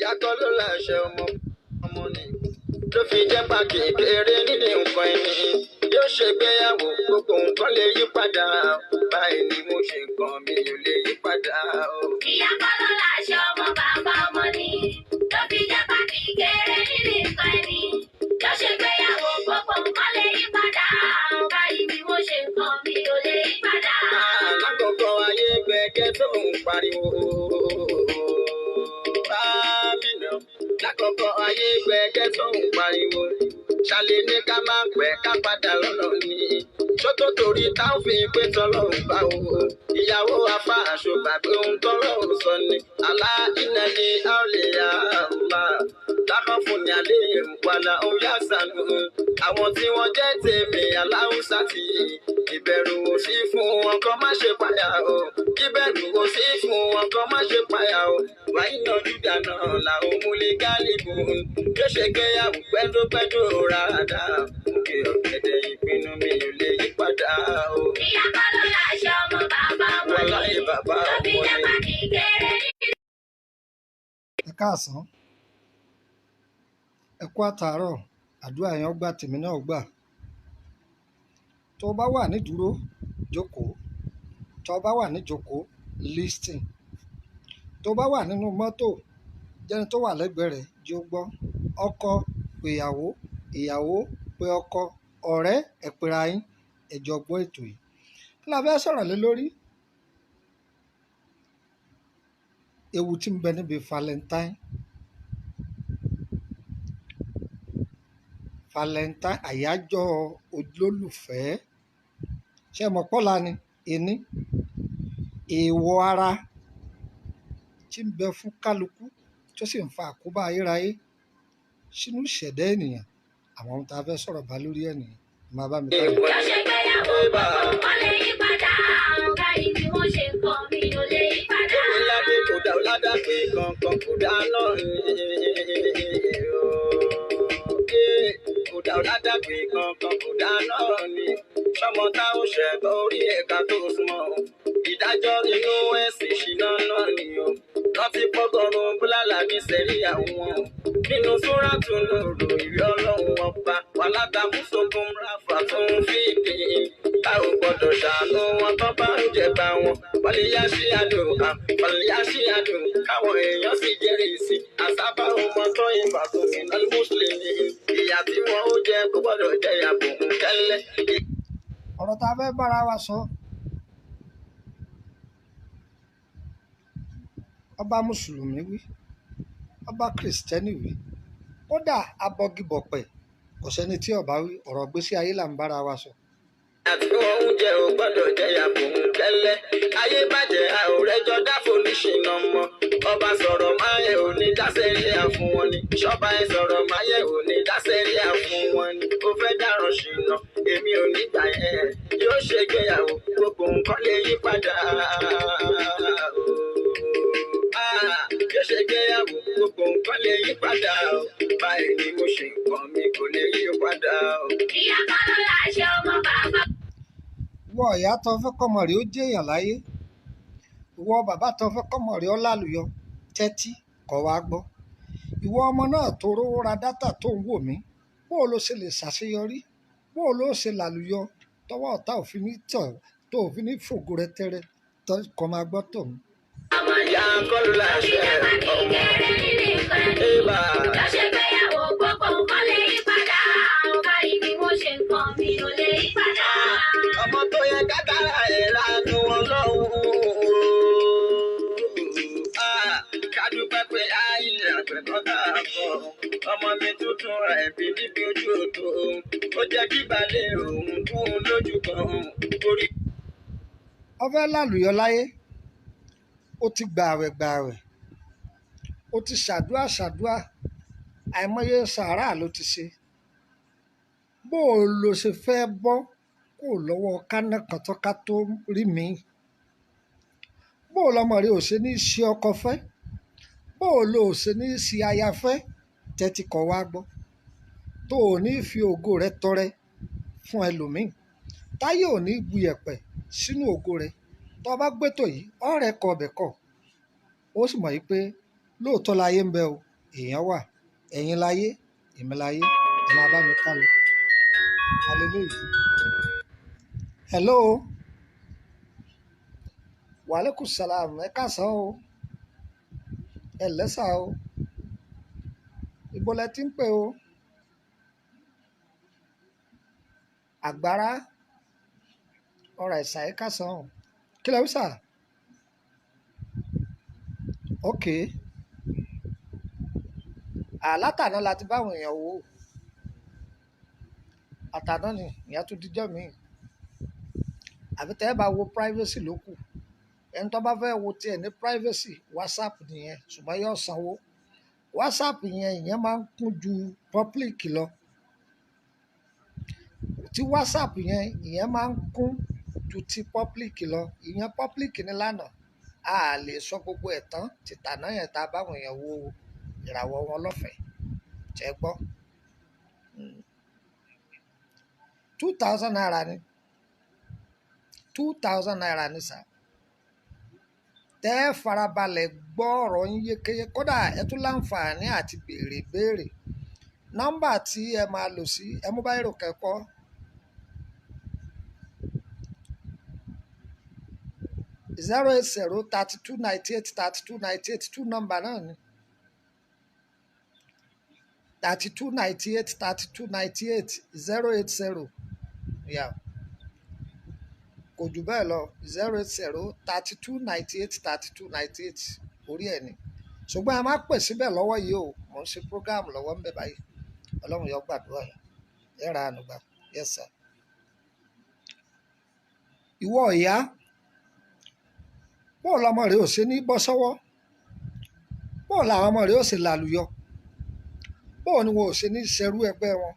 Ìyá kọ́ ló láṣẹ ọmọ ọmọ ni tó fi jẹ́ pàkì kéré nínú nǹkan ẹni yóò ṣe gbéyàwó, gbogbo nǹkan lè yí padà. Báyìí ni mo ṣe, nǹkan mi ò lè yí padà o. Ìyá kọ́ ló láṣẹ ọmọ, bàbá ọmọ ni. Ló fi jẹ́ pàkì kéré nínú nǹkan ẹni. Yóò ṣe gbéyàwó, gbogbo nǹkan lè yí padà. Báyìí ni mo ṣe, nǹkan mi ò lè yí padà. Lákòókò ayé gbẹ̀gẹ́ tó ń pariwo. Bámínà lákòókò ayé gbẹ̀gẹ́ tó ń pariwo. Ṣàlẹ̀ ní ká máa pẹ́ ká padà lọ́nà ni. Ṣótó torí táwọn fi pé tọ́lọ́run bá wo. Ìyàwó afá àṣọgbà pé ohun tọ́lọ́run sọ ni. Alá iná ní àlè àmà. Lákàn fún ní alẹ́ ìwàlà òun yá sànù. Àwọn tí wọ́n jẹ́ tèmi aláùsá ti ìbẹ̀rù ò sí fún wọn kọ́ má ṣe payà o. Kíbẹ̀rù ò sí fún wọn kọ́ má ṣe payà o. Wàyí náà júdà náà làwọn múlẹ̀ gálíbù. Yóò ṣe gbéyàwó pẹ́dópẹ́dó rárá. Òkè ọ̀gẹ̀dẹ̀, ìpinnu mi ò lè yí padà o. Ìyá kọ́ ló láṣẹ ọmọ, bàbá ọmọ ni. Wàláhì, bàbá Ló fi ọmọ jẹ́ ni. pàkì kéré nínú. Ẹ káàsán, ẹ kú àtàárọ̀. Àdúrà yẹn ó gbà, tèmi náà gbà. Tó o bá wà nídúró, jókòó. Tó o bá wà níjókòó, listen. Tó o bá wà nínú mọ́tò, jẹ́ni tó wà lẹ́gbẹ̀ẹ́ rẹ̀ jẹ́ ó gbọ́. Ọkọ pè ìyàwó, ìyàwó pé ọkọ, ọ̀rẹ́ ẹ pera yín, ẹ jọ gbọ́ ètò yìí. Kí la fẹ́ sọ̀rọ̀ lé lórí? Ewu tí ń bẹ níbi Valentine. Valentine, àyájọ́ olólùfẹ́. Ṣé ẹ mọ̀ pọ́lá ni? Ení. Èèwọ̀ ara tí ń bẹ fún kálukú tó sì ń fa àkóbá ayérayé sínú ìṣẹ̀dá ènìyàn. Àwọn ohun tá a fẹ́ sọ̀rọ̀ bá lórí ẹ̀ nìyẹn. Ẹ máa bá mi ká lọ. Yóò ṣe gbéyàwó, gbogbo nǹkan lè yí padà. Báyìí ni mo ṣe, nǹkan mi ò lè yí padà. Ládé kò dá ọ̀làdá pé kankan kò dá náà ni. Kò dá ọ̀làdá pé kankan kò dá náà ni. Sọmọ táwọn ṣẹ̀tọ́ orí ẹ̀ka tó súnmọ́. Ìdájọ́ inú ẹ̀sìn ṣìnà náà ni o. Rántí pọ́gọ́rùn búlálà ní sẹ́rí àwọn. Nínú súrà tún lòrò ìwé ọlọ́run ọba. Wà látàmúsọ̀gùn ráfà tó ń fi ìdí. A ò gbọ́dọ̀ ṣàánú wọn tó bá ń jẹba wọn. Wàlíyá sí àdùn, wàlíyá sí àdùn. Káwọn èèyàn sì jẹ́rìí sí. Àsábà ọmọ tó ìfà tó ní mùsùlùmí. Ìyà tí wọ́n ó jẹ kò gbọ́dọ̀ jẹ ìyàbò tẹ́lẹ̀. Ọ̀rọ̀ tá a fẹ́ bára wa sọ, ọba mùsùlùmí wí, ọba kìrìsìtẹ́nì wí, kódà abọgibọ̀pẹ̀, kò sẹ́ni tí ọba wí. Ọ̀rọ̀ gbésí ayé là ń bára wa sọ. Àti wọn ń jẹ ò gbọ́dọ̀ jẹ ìyàbò tẹ́lẹ̀. Ayé bàjẹ́, a ò rẹ́jọ́ dáfò níṣìnà mọ́. Ọba sọ̀rọ̀ máyẹ̀ ò ní dáṣẹ́ríà fún wọn ni. Ṣọba ẹ sọ̀rọ̀ máyẹ̀ ò ní dáṣẹ́ríà fún wọn ni. Ó fẹ́ dáràn ṣìnà, èmi ò ní gbà yẹn. Yóò ṣe gbéyàwó, gbogbo nǹkan lè yí padà. Yóò ṣe gbéyàwó, gbogbo nǹkan lè yí padà. Báyìí ni mo ṣe, nǹkan mi kò lè yí padà. Ìyá kọ́ ló láṣẹ ọmọ, bàbá Ìwọ ìyá tó fẹ́ kọ́mọ rẹ̀ ó jẹ́yàn láyé, ìwọ bàbá tó fẹ́ kọ́mọ rẹ̀ ó lálùyọ, tẹ́tí kọ́ wa gbọ́. Ìwọ ọmọ náà tó rówó ra data tó ń wò mí, bó o ló ṣe lè ṣàṣeyọrí, bó o ló ṣe làlùyọ tọwọ́ ọ̀tá òfin ní tọ̀ tó òfin ní fògo rẹ tẹ́rẹ́ kọ́ máa gbọ́ tòun. ọmọ ni. Ìyá kọ́ ló Ló fi láṣẹ jẹ́ pàkì ọmọ. kéré nínú nǹkan ẹni. Ébà. Yóò ṣe gbéyàwó, gbogbo nǹkan lè yí padà. Báyìí ni mo ṣe, nǹkan mi ò lè yí padà. Ọmọ tó yẹ kátàrà ẹ̀ lánú ọlọ́run. Ká dúpẹ́ pé àìlè àgbẹ̀kọ́ tá a kọ̀. Ọmọ mi tuntun rẹ̀ bí níbi ojú òtó. Ó jẹ́ kí balẹ̀ òun kún un lójú kan. Orí Ó fẹ́ lálùyọ láyé, ó ti gbààwẹ̀ gbààwẹ̀, ó ti ṣàdúà ṣàdúà, àìmọye sàárà ló ti ṣe. Bó o lo ṣe fẹ́ bọ́ kó lọ́wọ́ kánà kan tọ́ka tó rí mi, bó o lọmọ rẹ ò ṣe ní í ṣe ọkọ fẹ́, bó o lo ò ṣe ní í ṣe aya fẹ́, tẹ́tí kọ́ wá gbọ́. Tó o ní fi ògo rẹ tọrẹ fún ẹlòmíì, táyé ò ní bu yẹ̀pẹ̀ sínú ògo rẹ. Tó o bá gbétò yìí, ọ̀rẹ́ kọ ọbẹ̀ kọ̀, ó sì mọ̀ yìí pé lóòótọ́ láyé ń bẹ o. èèyàn wà. Ẹ̀yin láyé, èmi láyé, ẹ máa bá mi ká lọ. Hallelujah. Hello. Wàhálẹ́kùn salam, ẹ káàsán o, ẹ lẹ́sà o, ibo lẹ ti ń pè o? Àgbára ọ̀rọ̀ ẹ̀sà, ẹ káàsán o. Kí lẹ wí sà? Ok. Àlátàná la ti báwọn èèyàn wò ó. Àtàná ni ìyá tó díjọ́ míì. Àbí tẹ́ ẹ bá wo privacy ló kù. Ẹni tó bá fẹ́ wo tiẹ̀ ní privacy, WhatsApp nìyẹn, ṣùgbọ́n yóò sanwó. WhatsApp yẹn, ìyẹn máa ń kún ju public lọ. Tí WhatsApp yẹn, ìyẹn máa ń kún ju ti public lọ. Ìyẹn public ní lánàá. A lè sọ gbogbo ẹ̀ tán. Tìtàná yẹn tá a báwọn èèyàn wo ìràwọ̀ wọn lọ́fẹ̀ẹ́. Ṣé ẹ gbọ́? ₦2,000 ni. ₦2,000 ni sà. Tẹ́ ẹ farabalẹ̀ gbọ́ ọ̀rọ̀ yín yékéyé. Kódà ẹ tún láǹfààní àti béèrè béèrè. Nọ́mbà tí ẹ máa lò sí, ẹ mú báírò kẹ́kọ̀ọ́. 080 32 98 32 98, two nọ́mbà náà ni. 32 98 32 98, 080. Yeah. Kò jù bẹ́ẹ̀ lọ, 080 32 98 32 98, orí ẹ̀ ni. Ṣùgbọ́n a máa pè síbẹ̀ lọ́wọ́ yìí o, mò ń ṣe program lọ́wọ́ ń bẹ̀ báyìí. Ọlọ́run yóò gbàdúrà yẹn. Ẹ ra àánú gbà. Yes sir. Ìwọ ìyá, bóò lọmọ rẹ ò ṣe ní bọ́ sọ́wọ́, bóò làwọn ọmọ rẹ ò ṣe làlùyọ, bóò ni wọn ò ṣe ní ṣerú ẹgbẹ́ wọn.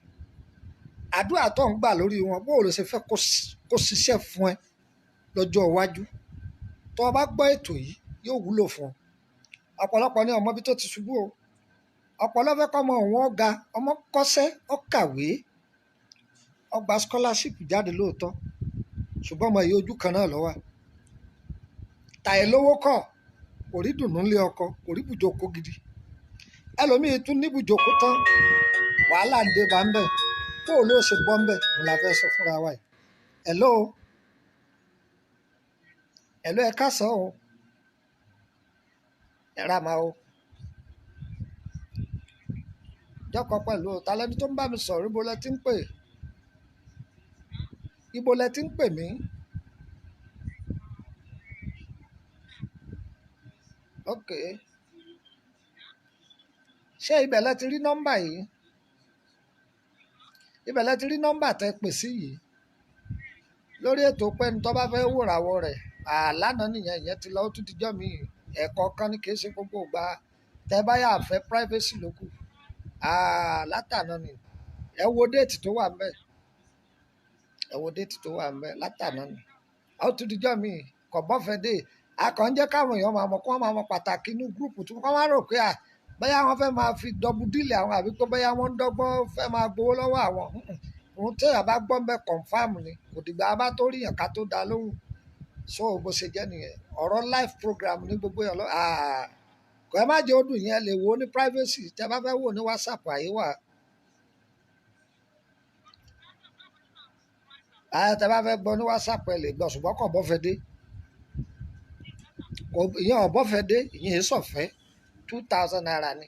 Àdúrà tó ń gbà lórí wọn, bóò ló ṣe fẹ́ kó ṣiṣẹ́ fún ẹ lọ́jọ́ iwájú. Tó o bá gbọ́ ètò yìí, yóò wúlò fún ọ. Ọ̀pọ̀lọpọ̀ ní ọmọ bí tó ti ṣubú o. Ọ̀pọ̀lọpọ̀ fẹ́ kọ́ ọmọ òun ó ga, ọmọ kọ́ṣẹ́, ó kàwé, ó gba scholarship jáde lóòótọ́, ṣùgbọ́n ọmọ yìí ojú kan náà ló wà. Tàì lówó kọ̀, kò rí dùnnú lé ọkọ, kò rí bùjókòó gidi. Ẹlòmíì tún ní bùjókòó tán, wàhálà ń dé bá ń bẹ̀. Bóò ló ṣe bọ́ ń bẹ̀, òun la fẹ́ sọ fúnra wa yìí. Hello. Hello, ẹ káàsán o. Ẹ ra màá o. Jọ́kọ̀ pẹ̀lú o. Ta lẹni tó ń bá mi sọ̀rọ̀? Ibo lẹ ti ń pè? Ibo lẹ ti ń pè mí? Ok. Ṣé ibẹ̀ lẹ ti rí nọ́mbà yìí? Ibẹ̀ lẹ ti rí nọ́mbà tẹ pè sí yìí. Lórí ètò pẹ́ni tó bá fẹ́ wòràwọ̀ rẹ̀, àlànà nìyẹn, ìyẹn ti lọ, ó tún ti jọ́ mi. Ẹ̀kọ́ kan ní kì í ṣe gbogbo ìgbà. Tẹ bá yà fẹ́ privacy ló kù. Látàná ni. Ẹ wo déètì tó wà ńbẹ̀. Ẹ wo déètì tó wà ńbẹ̀. Látàná ni. Ó tún ti jọ́ mi. Kò bọ́fẹ́ dé. A kàn ń jẹ́ káwọn èèyàn máa mọ̀ kí wọ́n máa mọ pàtàkì inú gúrùpù tí wọ́n máa rò pé à bóyá wọ́n fẹ́ máa fi dọ́bù díìlì àwọn àbí pé bóyá wọ́n ń dọ́gbọ́n fẹ́ máa gbowó lọ́wọ́ àwọn. Ohun tí èèyàn bá gbọ́ ń bẹ confirm ni. Kò dìgbà a bá tó rí èèyàn ká tó dá lóhùn. So bó ṣe jẹ́ nìyẹn. Ọ̀rọ̀ live program ní gbogbo èèyàn lọ. Kò ẹ má jẹ́ ó dùn yẹn, lè wò ó ní privacy. Tí ẹ bá fẹ́ wò ní WhatsApp, àyè wà. Tí ẹ bá fẹ́ gbọ́ ní WhatsApp, ẹ lè gbọ́, ṣùgbọ́n kò bọ́fẹ́ dé. Kò, ìyẹn ò bọ́fẹ́ dé, ìyẹn è sọ̀fẹ́. ₦2,000 ni.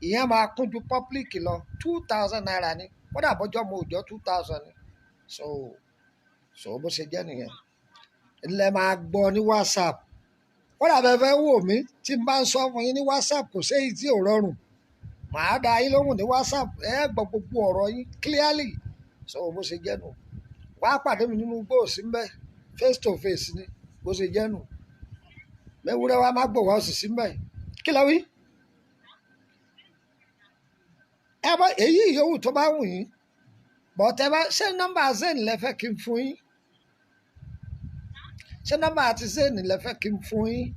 Ìyẹn máa kún ju public lọ. ₦2,000 ni. Kódà bọ́jọ́ mo òjọ́ 2,000 ni. So bó ṣe jẹ́ nìyẹn. Ilẹ̀ máa gbọ́ ní WhatsApp. Kódà bẹ́ẹ̀ fẹ́ wò mí tí n bá ń sọ fún yín ní WhatsApp, kò séyìí tí ò rọrùn. Màá dá yín lóhùn ní WhatsApp. Ẹ gbọ́ gbogbo ọ̀rọ̀ yín clearly. So bó ṣe jẹ́ nù. Wá pàdé mi nínú igbó òsì ń bẹ̀. Face to face ni. Bó ṣe jẹ́ nù. Mẹ́wúrẹ́ wa má gbò wá òsì sí ń bẹ̀. Kí lẹ wí? Ẹ bá èyí yòówù tó bá wù yín. Bọ̀ tẹ bá ṣé nọ́mbà Zain lẹ fẹ́ kí n fún yín? Ṣé nọ́mbà àti Zain lẹ fẹ́ kí n fún yín?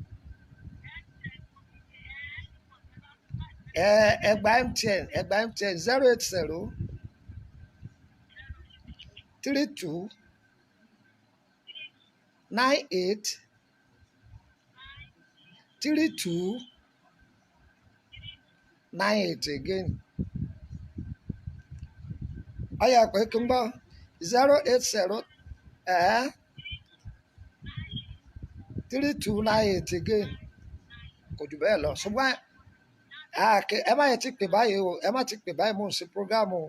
Ẹ gba MTN, ẹ gba MTN 080 32 98 32 98 again. Ọ̀yà pé kí n gbọ́ 080 3298 again. Kò jù bẹ́ẹ̀ lọ. Ṣùgbọ́n ẹ má yẹ ti pè báyìí o, ẹ má ti pè báyìí, mò ń ṣe prógráàmù o.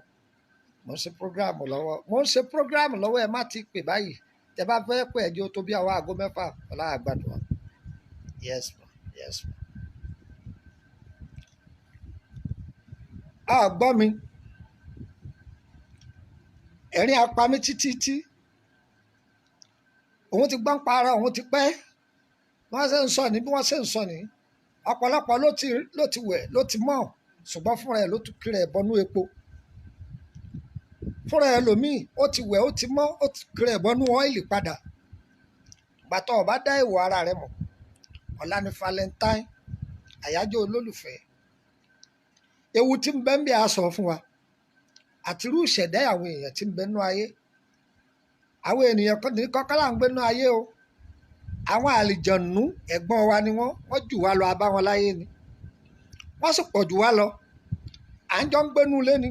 Mò ń ṣe prógráàmù lọ́wọ́. Mò ń ṣe prógráàmù lọ́wọ́, ẹ má ti pè báyìí. Tẹ bá fẹ́ pè ẹjọ́ tó bí àwọn aago 6 ọ̀la àgbàdo. Yes ma, yes ma. A gbọ́ mi. Ẹ̀rín apá mi títí tí. Òun ti gbọ́n pa ara òun ti pẹ́. Wọ́n ṣe ń sọ ní bí wọ́n ṣe ń sọ ní. Ọ̀pọ̀lọpọ̀ ló ti wẹ̀ ló ti mọ̀, ṣùgbọ́n fúnra ẹ̀ ló tún kiri ẹ̀ bọnú epo. Fúnra ẹ̀ lòmíì ó ti wẹ̀ ó ti mọ́ ó ti kiri ẹ̀ bọnú ọ́ìlì padà. Gbàtọ́ ọba dá ìwọ̀ ara rẹ̀ mọ̀. Ọ̀la ni Valentine, àyájọ́ olólùfẹ́. Ewu tí ń bẹ ń bí a sọ fún wa. Àti irú ìṣẹ̀dá àwọn èèyàn tí ń bẹ nínú ayé. Àwọn ènìyàn ní kọ́kọ́ là ń gbé nínú ayé o. Àwọn àlìjọ̀nú ẹ̀gbọ́n wa ni wọ́n, wọ́n jù wá lọ a bá wọn láyé ni. Wọ́n sì pọ̀ jù wá lọ. À ń jọ ń gbénú ilé ni.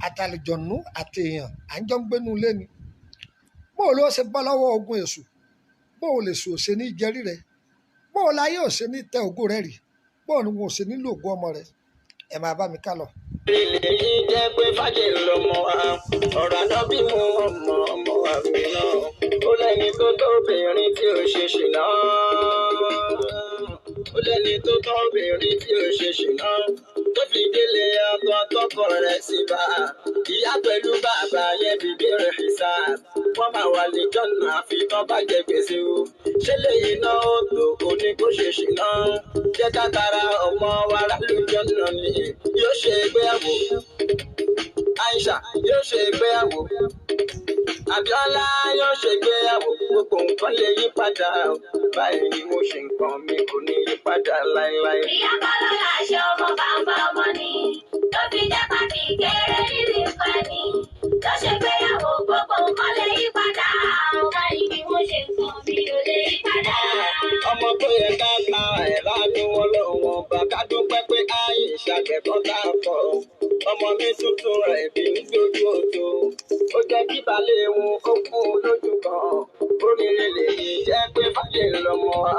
Àtàlìjọ̀nú àti èèyàn à ń jọ ń gbénú ilé ni. Bó o ló ṣe bọ́ lọ́wọ́ ogun èṣù? Bó o lè sùn òṣè ní jẹrí rẹ? Bó o láyé òṣè ní tẹ ògo rẹ rì? Bó o ní wọn òṣè nílò ògo ọmọ rẹ? Ẹ máa bá mi ká lọ. Ilé yìí jẹ́ pé fàjẹ́ lọ́mọ wa, ọ̀rọ̀ àná bí mo ọmọ ọmọ wa mi náà. Ó lẹ́ni tó tó obìnrin tí ò ṣe ṣìnà. Ó lẹ́ni tó tó obìnrin tí ò ṣe ṣìnà. Tó fi délé ọkọ tọkọ rẹ̀ sí bá. Ìyá pẹ̀lú bàbá yẹn bìbí rẹ̀ ṣá. Wọ́n máa wà lè jọ̀nà àfi tán bá jẹ gbèsè o. Ṣé lèyìn náà ó tó kò ní kó ṣe ṣìnà? Jẹ́ ká tara ọmọ wa lálùjọ́nà ni. Yóò ṣe ìgbéyàwó. Aisha yóò ṣe ìgbéyàwó. Abiola yóò ṣe ìgbéyàwó. Gbogbo nǹkan lè yí padà. Báyìí ni mo ṣe nǹkan mi kò ní yí padà láéláé. Ìyá kọ́ ló láṣẹ ọmọ bàbá ọmọ ni. Tó fi jẹ́ pàtì kéré nínú nǹkan ẹni. Tó ṣe gbéyàwó gbogbo nǹkan lè yí padà. Báyìí ni mo ṣe nǹkan mi ò lè yí padà. Ọmọ tó yẹ ká ta ẹ̀ lánàá ọlọ́run ọba ká dúpẹ́ pé Aisha kẹ̀kọ́ tá a kọ̀. Ọmọ mi tuntun rẹ̀ bí lójú òtó. Ó jẹ́ kí balẹ̀ wọn ó kú lójú kan. Oríire lè jẹ́ pé fàyè lọ́mọ wa.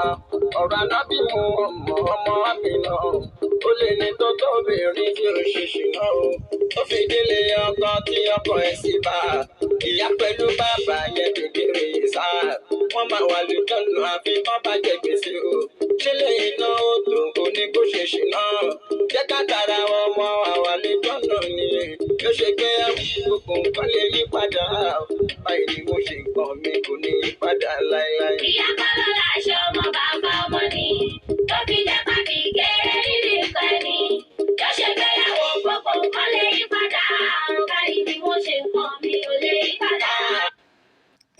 Ọ̀rọ̀ anábì mu ọmọ ọmọ mi náà. Ó lè ní tó tó obìnrin tí ò ṣe ṣìnà o. Ó fi délé ọkọ tí ọkọ ẹ̀ sì bá. Ìyá pẹ̀lú bàbá yẹn kékeré sá. Wọ́n máa wà lójọ́nà àfi tán bá jẹ gbèsè o. Ṣé lẹ́yìn náà ó tó oní kó ṣe ṣìnà? Jẹ́ ká tara ọmọ àwa lójọ́nà ni. Yóò ṣe gbé gbogbo nǹkan lè yí padà. Báyìí ni mo ṣe nǹkan mi kò ní yí padà láéláé. Ìyá kọ́ ló láṣẹ ọmọ bàbá ọmọ ni. Tó fi jẹ́ pàtì kéré nínú nǹkan ẹni. Tó ṣe gbéyàwó gbogbo nǹkan lè yí padà. Báyìí ni mo ṣe nǹkan mi ò lè yí padà.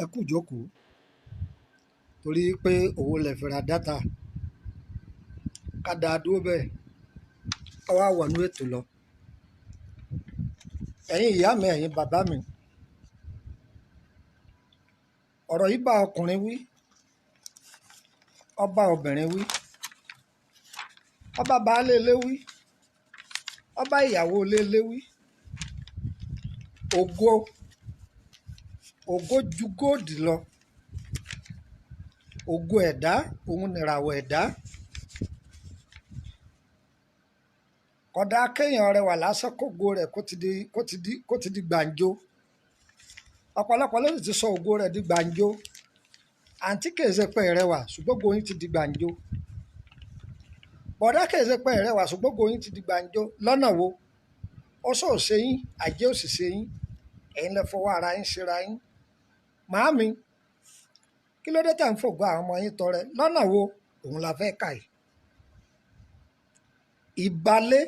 Ẹ kú ìjókòó torí pé owó lè fi ra dátà. Ká dáa dúró bẹ́ẹ̀. Ká wá wọnú ètò lọ. Ẹ̀yin ìyá mi, ẹ̀yin bàbá mi. Ọ̀rọ̀ yìí bá ọkùnrin wí. Ó bá obìnrin wí. Ó bá baálé ilé wí. Ó bá ìyàwó ilé ilé wí. Ògo, ògo ju góòdì lọ. Ògo ẹ̀dá, òun nìràwọ̀ ẹ̀dá. Kódà kéèyàn rẹwà lásán kógo rẹ̀ kó ti di gbàǹjo. Ọ̀pọ̀lọpọ̀ ló sì ti sọ ògo rẹ̀ di gbàǹjo. Àǹtí kìí ṣe pé rẹwà ṣùgbọ́n ògo yín ti di gbàǹjo. Bọ̀dá kìí ṣe pé rẹwà ṣùgbọ́n ògo yín ti di gbàǹjo. Lọ́nà wo? Ọṣọ ò ṣe yín, àjẹ́ ò sì ṣe yín. Ẹ̀yin lẹ fọwọ́ ara yín ṣera yín. Màámi, kí ló dé tẹ̀ ń fògo àwọn ọmọ yín tọrẹ? Lọ́nà wo? Òun la fẹ́ kà yìí. Ìbalé.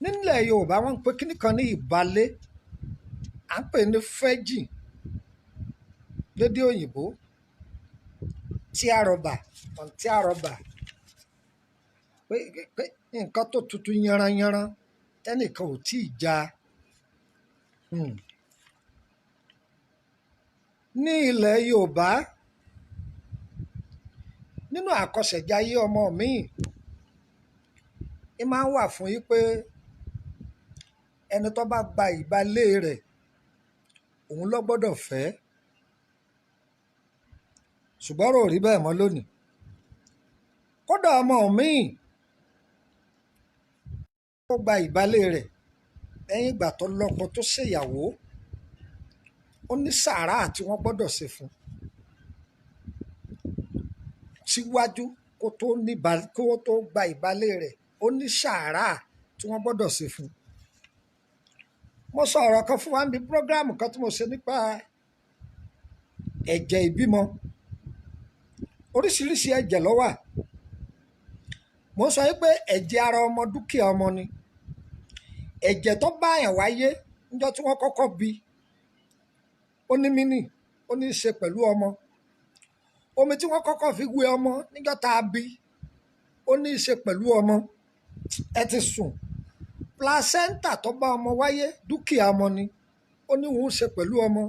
Nílẹ̀ Yorùbá wọ́n ń pe kíní kan ní ìbalé. À ń pè ní fẹ́jì lédè òyìnbó. Tíá rọbà, on tíá rọbà. Pé nǹkan tó tutù yanranyanran tẹ́nìkan ò tíì já. Ní ilẹ̀ Yorùbá, nínú àkọsẹ̀jayé ọmọ mi, Ẹ máa ń wà fún yín pé ẹni tó bá gba ìbálé rẹ̀ òun ló gbọ́dọ̀ fẹ́. Ṣùgbọ́n ọ̀rọ̀ ò rí bẹ́ẹ̀ mọ́ lónìí. Kódà ọmọ míì ó gba ìbálé rẹ̀ lẹ́yìn ìgbà tó lọ́kọ tó ṣèyàwó, ó ní sàárà tí wọ́n gbọ́dọ̀ ṣe fún un síwájú kó tó kó tó gba ìbálé rẹ̀, ó ní sàárà tí wọ́n gbọ́dọ̀ ṣe fún un. Mo sọ ọ̀rọ̀ kan fún wa níbi prógráàmù kan tí mo ṣe nípa ẹ̀jẹ̀ ìbímọ. Oríṣiríṣi ẹ̀jẹ̀ ló wà. Mo sọ wípé ẹ̀jẹ̀ ara ọmọ dúkìá ọmọ ni. Ẹ̀jẹ̀ tó bá àyàn wáyé níjọ́ tí wọ́n kọ́kọ́ bí, ó ní mínì, ó ní í ṣe pẹ̀lú ọmọ. Omi tí wọ́n kọ́kọ́ fi wé ọmọ níjọ́ tá a bí, ó ní í ṣe pẹ̀lú ọmọ. Ẹ ti sùn. Placenta tó bá ọmọ wáyé dúkìá ọmọ ni, ó ní òun ṣe pẹ̀lú ọmọ.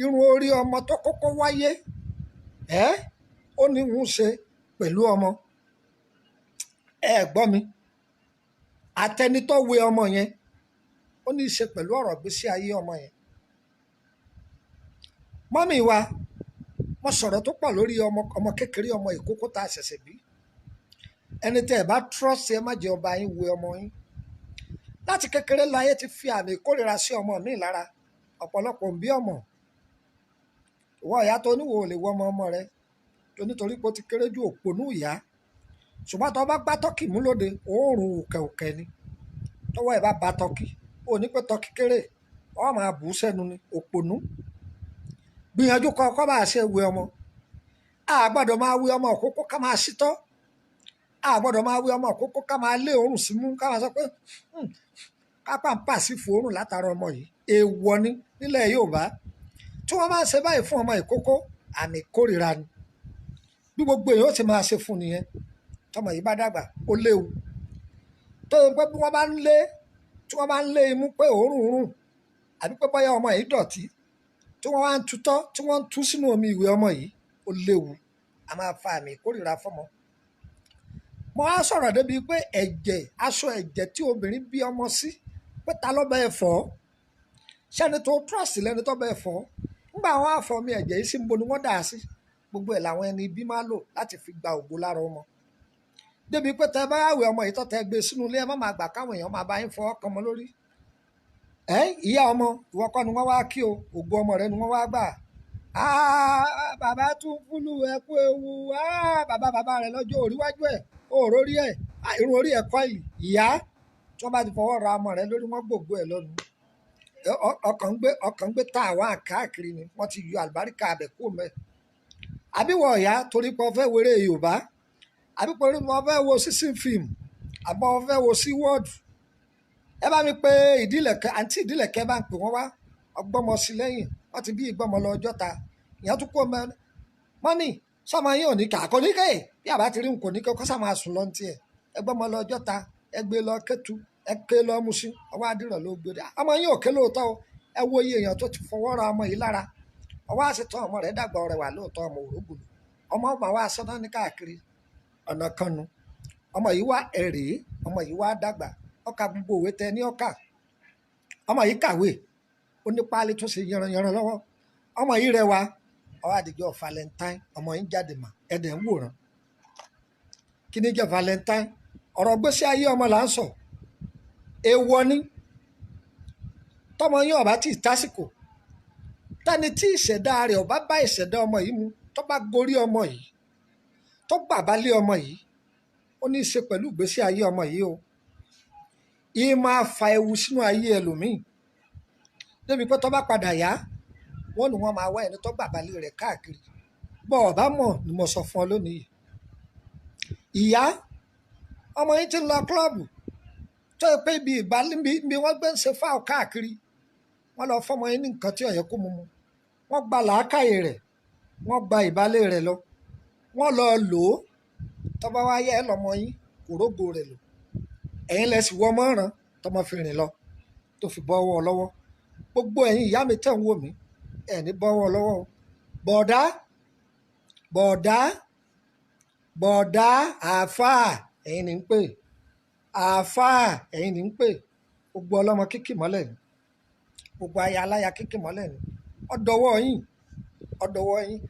Irun orí ọmọ tó kọ́kọ́ wáyé, ó ní òun ṣe pẹ̀lú ọmọ. Ẹ gbọ́ mi. Àtẹni tó wé ọmọ yẹn, ó ní í ṣe pẹ̀lú ọ̀rọ̀ ìgbésí ayé ọmọ yẹn. Mọ́mì wa, mo sọ̀rọ̀ tó pọ̀ lórí ọmọ kékeré, ọmọ ìkókó tá a ṣẹ̀ṣẹ̀ bí. Ẹni tẹ́ ẹ bá trust, ẹ má jẹ́ ọba yín wé ọmọ yín. Láti kékeré láyé ti fi àmì ìkórìíra sí ọmọ mi lára. Ọ̀pọ̀lọpọ̀ ń bí ọmọ. Ìwọ ìyá tó níwò ò lè wọ ọmọ ọmọ rẹ tó nítorí pé ó ti kéré ju òpònú ìyá. Ṣùgbọ́n tó bá gbá tọ́kì mú lóde, òórùn òkè òkè ni. Tọ́wọ́ ẹ bá ba tọ́kì, ó ní pé tọ́kì kéré, ó máa bù ú sẹ́nu ni, òpònú. Gbìyànjú kọ́ ọkọ́ bá a ṣe wé ọmọ. A gbọ́dọ̀ máa wé ọmọ òkókó ká máa ṣítọ́. A gbọ́dọ̀ máa wé ọmọ òkókó ká máa lé òórùn símú, ká máa sọ pé kápá ń pàṣẹ fún òórùn látara ọmọ yìí. Èèwọ̀ ni nílẹ̀ Yorùbá. Tí wọ́n máa ń ṣe báyìí fún ọmọ ìkókó, àmì ìkórìíra ni. Bí gbogbo èèyàn ó ti máa ṣe fún nìyẹn. Tọmọ yìí bá dàgbà, ó léwu. Tó yẹ pé bí wọ́n bá ń lé, tí wọ́n bá ń lé imú pé òórùn rùn, àbí pé bóyá ọmọ yìí dọ̀tí, tí wọ́n wá ń tutọ́, tí wọ́n ń tú sínú omi ìwé ọmọ yìí, ó léwu. A máa fa àmì ìkórìíra fọ́mọ. Mo wá sọ̀rọ̀ débi pé ẹ̀jẹ̀, aṣọ ẹ̀jẹ̀ tí obìnrin bí ọmọ sí, pé ta ló bá ẹ fọ̀? Ṣé ẹni tó trust lẹni tó bá ẹ fọ̀? Nígbà wọ́n á fọ omi ẹ̀jẹ̀ yìí sí níbo ni wọ́n dà á sí? Gbogbo ẹ̀ làwọn ẹni ibi máa lò láti fi gba ògo lára ọmọ. Débi pé tẹ bá wẹ ọmọ yìí tó tẹ gbé sínú ilé, ẹ má máa gbà káwọn èèyàn máa bá yín fọwọ́ kan ọmọ lórí. Ìyá ọmọ, ìwọ kọ́ ni wọ́n wá kí o, ògo ọmọ rẹ ni wọ́n wá gbà. Bàbá tún fúlù ẹ kú ewu. Bàbá bàbá rẹ lọ́jọ́ oríwájú ẹ̀, òòró rí ẹ̀, irun orí ẹ̀ kọ́ yìí. Ìyá, tí wọ́n bá ti fọwọ́ ra ọmọ rẹ lórí, wọ́n gbògo ẹ̀ lọ́nu. Ọkàn ń gbé tá àwọn àkáàkiri ni, wọ́n ti yọ àlùbáríkà abẹ kúrò mẹ́. Àbí wọ ìyá torí pé o fẹ́ wéré Yorùbá, àbí pé o fẹ́ wo sísìn fíìmù, àbí o fẹ́ wo sí wọ́ọ̀dù. Ẹ bá mi pé ìdílẹ̀kẹ́, àǹtí ìdílẹ̀kẹ́ bá ń pè wọ́n wá, ọgbọ́mọ sí lẹ́yìn, wọ́n ti bí ìgbọ́mọ lọ ọjọ́ ta. Ìyá tún kó ọmọ ẹni. Mọ́mì, sọmọ yín ò ní kà, kò ní kè. Bí àbá ti rí n kò ní kè, kó sá máa sùn lọ ní tiẹ̀. Ẹ gbọ́mọ lọ ọjọ́ ta, ẹ gbé lọ Kétu, ẹ ké lọ Mùṣín, ọwọ́ àdìrọ̀ ló gbé dé. Ọmọ yín ò ké lóòótọ́ o. Ẹ wo iye èèyàn tó ti fọwọ́ ra ọmọ yìí lára. Ọwọ́ àṣetán ọmọ rẹ̀ dàgbà ọrẹ wà lóòótọ́ ọmọ òrógùn. Ọmọ ọmọ wa sọ́nà ní káàkiri ọ̀nà kan nu. Ọmọ yìí wá ẹ̀rẹ̀, ọmọ yìí wá dàgbà. Ọkà gbogbo òwe tẹ ní ọkà. Ọmọ yìí kàwé, ó ní páálí tó ṣe yanranyanran lọ́wọ́. Ọmọ yìí rẹwà, ọwọ́ àdìjọ Valentine, ọmọ yìí jáde mà, ẹ̀dẹ̀ ń wòran. Kí ni jẹ́ Valentine? Ọ̀rọ̀ gbèsè ayé ọmọ là ń sọ. Èèwọ̀ ni. Tọmọ yín ọba tí ì tásìkò. Tani tí ìṣẹ̀dá rẹ̀ ọba bá ìṣẹ̀dá ọmọ yìí mu, tó bá gorí ọmọ yìí, tó gbàbá lé ọmọ yìí, ó ní í ṣe pẹ̀lú ìgbésí ayé ọmọ yìí o. Ìyí máa fa ewu sínú ayé ẹlòmíì. Débi pé tó bá padà yá, wọ́n ní wọ́n máa wá ẹni tó gbàbá lé rẹ̀ káàkiri. Bọ́ ọ̀bá mọ̀ ni mo sọ fún ọ lónìí. Ìyá, ọmọ yín ti ń lọ klọ́ọ̀bù tó yẹ pé ibi ìbálẹ̀ bí wọ́n gbé ń ṣe fáwọn káàkiri. Wọ́n lọ fọmọ yín ní nǹkan tí ó yẹ kó mu mu. Wọ́n gba làákàyè rẹ̀, wọ́n gba ìbálẹ̀ rẹ̀ lọ. Wọ́n lọ lò ó. Tó bá wá yẹ ẹ lọmọ yín, kò rógo rẹ̀ lò. Ẹ̀yin lẹ sì wọ ọmọ rán tọmọ fi rìn lọ, tó fi bọ́ ọwọ́ lọ́wọ́. Gbogbo ẹ̀yin ìyá mi tẹ̀ ń wò mí, ẹ̀ ní bọ́ ọwọ́ lọ́wọ́ o. Bọ̀dá, bọ̀dá, bọ̀dá, àáfàá, ẹ̀yin ni ń pè. Àáfàá ẹ̀yin ní ń pè, gbogbo ọlọ́mọ kíkì mọ́lẹ̀ ni, gbogbo aya aláya kíkì mọ́lẹ̀ ni. Ọ̀dọ̀wọ́ yín, ọ̀dọ̀wọ́ yín.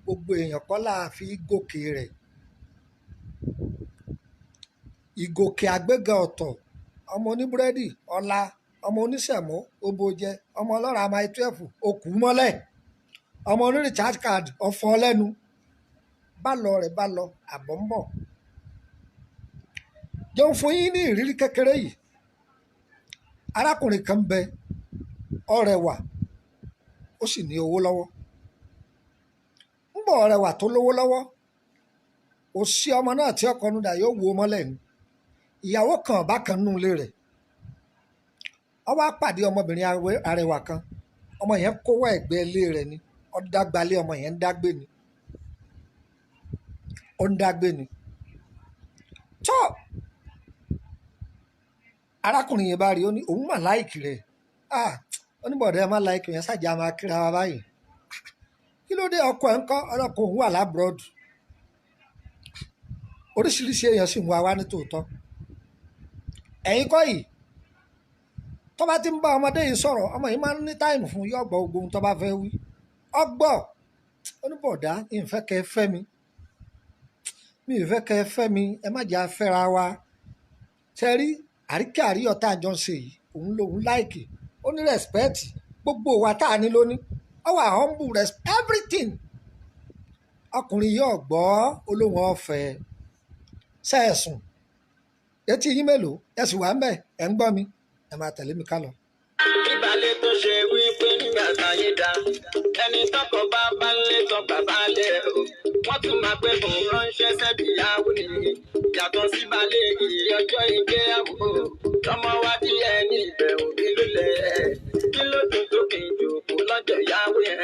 Gbogbo èèyàn kọ́ là fi gòkè rẹ̀. Ìgòkè àgbéga ọ̀tọ̀, ọmọ oníbúrẹ́dì ọ̀la, ọmọ oníṣẹ̀mó obojẹ, ọmọ ọlọ́ra máa 12 okù mọ́lẹ̀, ọmọ oní recharge card ọ̀fọ̀ lẹ́nu. Bá lọ rẹ̀ bá lọ, àbọ̀ ń bọ̀. Jẹun fún yín ní ìrírí kékeré yìí. Arákùnrin kan ń bẹ, ó rẹwà, ó sì ní owó lọ́wọ́. Ń bọ̀ rẹwà tó lówó lọ́wọ́, kò sí ọmọ náà tí ọkọ nudà yóò wo mọ́lẹ̀ ni. Ìyàwó kan bákan nínú ilé rẹ̀. Ó wá pàdé ọmọbìnrin arẹwà kan. Ọmọ yẹn kówó ẹ̀gbẹ́ ilé rẹ̀ ni. Ó dágbalé, ọmọ yẹn ń dágbé ni. Ó ń dágbé ni. Tó arákùnrin yẹn bá rí, ó ní òun mà láìkì rẹ̀. Ah, ó ní bọ̀dọ̀ ẹ má láìkì yẹn, ṣáàjà máa kíra wa báyìí. Kí ló dé ọkọ ẹ̀ ń kọ́? Ọlọ́kọ òun wà lábúrọ́dù. Oríṣiríṣi èèyàn sì ń wá wá ní tòótọ́. Ẹ̀yin kọ́ yìí, tó bá ti ń bá ọmọdé yìí sọ̀rọ̀, ọmọ yìí máa ń ní táìmù fún yóò gbọ́ gbogbo ohun tó bá fẹ́ wí. Ọgbọ́, ó ní bọ̀dá, ìfẹ́ kẹ́ ẹ fẹ́ mi. Mi ì fẹ́ kẹ́ ẹ fẹ́ mi, ẹ má jẹ́ afẹ́ra wa. Ṣé rí àríkẹ́ àríyọ̀ tá a jọ ń ṣe yìí, òun lòun láìkì, ó ní rẹ̀spẹ́ẹ̀tì, gbogbo wa tá a ní lóní. Ó wà humble, everything. Ọkùnrin yóò gbọ́ olóhùn ọ̀fẹ́. Ṣé ẹ sùn? Etí yín mélòó? Ẹ sì wà ń bẹ̀, ẹ̀ ń gbọ́ mi. Ẹ máa tẹ̀lé mi ká lọ. Ìbálẹ̀ tó ṣe wípé nígbà táyé dá, ẹni tọkọ bá bá lé tọgbà bá lé o. Wọ́n tún máa pé fún ránṣẹ́ sẹ́bíyàwó ni. Yàtọ̀ sí balẹ̀ ìyí ọjọ́ ìgbéyàwó. Tọmọ wá díẹ̀ ní ibẹ̀ òbí lólẹ̀. Kí ló dùn tó kì í jòkó lọ́jọ́ ìyàwó yẹn?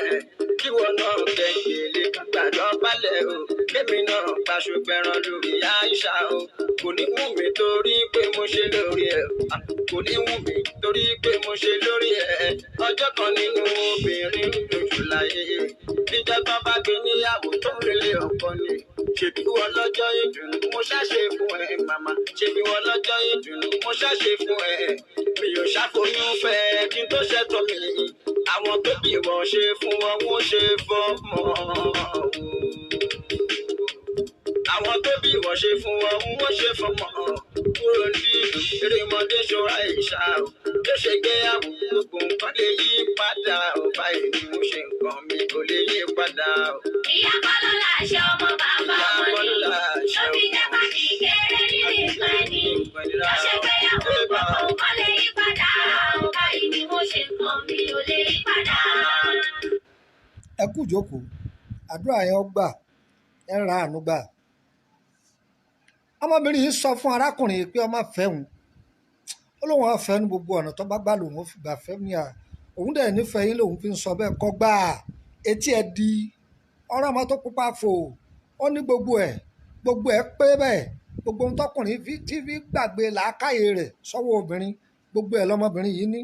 Kí wọn náà kẹ́yìn lè gbàdọ̀ balẹ̀ o. Kémi náà gbaṣọ-gbẹran lórí Àìṣà o. Kò ní wù mí torí pé mo ṣe lórí ẹ̀. Kò ní wù mí torí pé mo ṣe lórí ẹ̀. Ọjọ́ kan nínú obìnrin ń dojú láyé. Níjọ́ tán bá gbé níyàwó tó ń relé ọkọ ni. Ṣèbí wọ́n lọ́jọ́ ìdùnnú mo ṣàṣe fún ẹ màmá. Ṣèbí wọ́n lọ́jọ́ ìdùnnú mo ṣàṣe fún ẹ. Mi ò ṣàfoyún fẹ́ kí n tó ṣẹ̀tọ́ mi. Àwọn tó bí wọ́n ṣe fún wọn, wọ́n ṣe fọ́mọ. Àwọn tó bí wọ́n ṣe fún wọn, wọ́n ṣe fọmọ. Kúrò ní erémọdé ṣọ́ra ìṣá o. Tó ṣe gbéyàwó gbogbo nǹkan lè yí padà o. Báyìí ni mo ṣe nǹkan mi kò lè yí padà o. Ìyá kọ́ ló láṣẹ ọmọ, bàbá Ìyá ọmọ kọ́ ni. ló láṣẹ Ló fi jẹ́ pàtì kéré nínú nǹkan ẹni. Ló ṣe gbéyàwó gbogbo nǹkan lè yí padà. Báyìí ni mo ṣe nǹkan mi ò lè yí padà. Ẹ kú ìjókòó, àdúrà yẹn ó gbà, ẹ ń ra àánú gbà. Ọmọbìnrin yìí sọ fún arákùnrin yìí pé ọmọ fẹ́ òun. Ó lóun ọ̀fẹ́ ní gbogbo ọ̀nà tó bá gbà lòun ó fi gbà fẹ́ mi à. Òun dẹ̀ nífẹ̀ẹ́ yín lòun fi ń sọ bẹ́ẹ̀ kọ́ gbà. Etí ẹ di ọ̀rọ̀ ọmọ tó pupa fò. Ó ní gbogbo ẹ̀ pé bẹ́ẹ̀. Gbogbo ohun tọkùnrin tí fi gbàgbé làákàyè rẹ̀ sọ́wọ́ obìnrin, gbogbo ẹ̀ lọmọbìnrin yìí ní.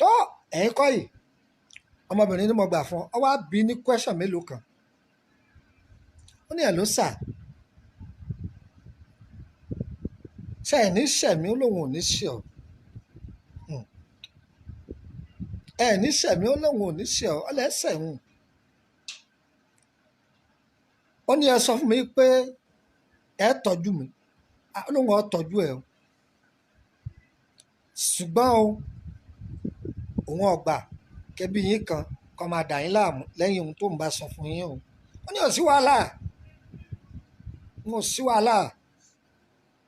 Tó ẹ̀yin kọ́ yìí, ọmọbìnrin ní mo gbà fún ọ. Ó wá bí ní question mélòó kan. Ó ní ẹ̀ ló sà. Ṣé ẹ̀ ní sẹ̀mí? Ó lóun ò ní ṣe ọ́. Ẹ̀ ní sẹ̀mí? Ó lóun ò ní ṣe ọ́. Ó lẹ́ sẹ̀hún. Ó ní ẹ sọ fún mi pé ẹ tọ́jú mi. Ó lóun ò tọ́jú ẹ o. Ṣùgbọ́n o, òun ò gbà kẹ́bí yín kan kó máa dà yín láàmú lẹ́yìn ohun tó ń bá sọ fún yín o. Ó ní ò sí wàhálà. Ò sí wàhálà.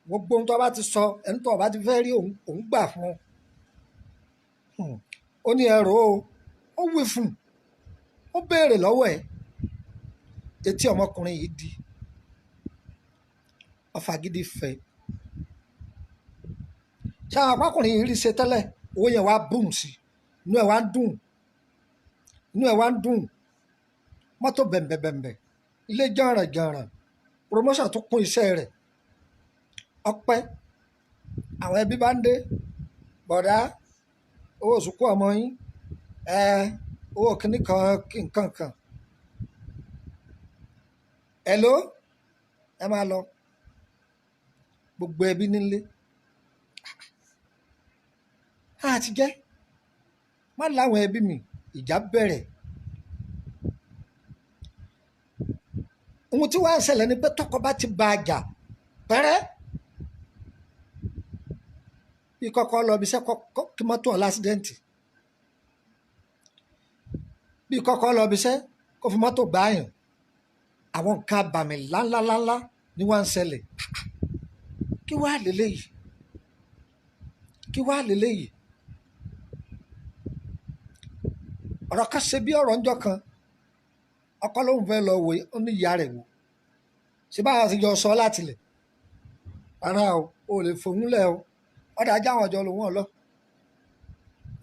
Gbogbo ohun tó bá ti sọ, ẹni tó bá ti fẹ́ rí òun, òun gbà fún un. Ó ní ẹ rò ó. Ó wí fún un. Ó béèrè lọ́wọ́ ẹ̀. Etí ọmọkùnrin yìí di. Ọfà gidi fẹ́. Ṣé àwọn apákùnrin yìí rí ṣe tẹ́lẹ̀? Owó yẹn wá bùn sí. Inú ẹ̀ wá ń dùn. Inú ẹ̀ wá ń dùn. Mọ́tò bẹ̀m̀bẹ̀bẹ̀m̀bẹ̀. Ilé jànrànjànràn. Promotion tó kún iṣẹ́ rẹ̀. Ọpẹ́. Àwọn ẹbí bá ń dé. Bọ̀dá, owó sùkú ọmọ yín. Ẹ owó kìíní kan kí nǹkan kan. Hello? Ẹ máa lọ. Gbogbo ẹbí nílé. Á ti jẹ́ má láwọn ẹbí mi. Ìjà bẹ̀rẹ̀. Ohun tí wàá ṣẹlẹ̀ ni pé tọkọ bá ti ba àjà pẹ́rẹ́, bí kọ́kọ́ lọ bí iṣẹ́ kí mọ́tò ọ̀ lásìdẹ́ǹtì, bí kọ́kọ́ lọ bí iṣẹ́ kó fi mọ́tò gbáàyàn, àwọn nǹkan abàmì ńláńláńlá ni wọ́n ń ṣẹlẹ̀. Kí wàá lélẹ́yìí? Kí wàá lélẹ́yìí? Ọ̀rọ̀ kan ṣe bí ọ̀rọ̀ ńjọ́ kan, ọkọ lòun fẹ́ lọ wò ó ní ìyá rẹ̀ wò, ṣé báwa ti jọ sọ láti lẹ̀ rárá o, ò lè fòun lẹ̀ o, ọ̀dà ajá àwọn ọjọ́ lòun ọ̀lọ́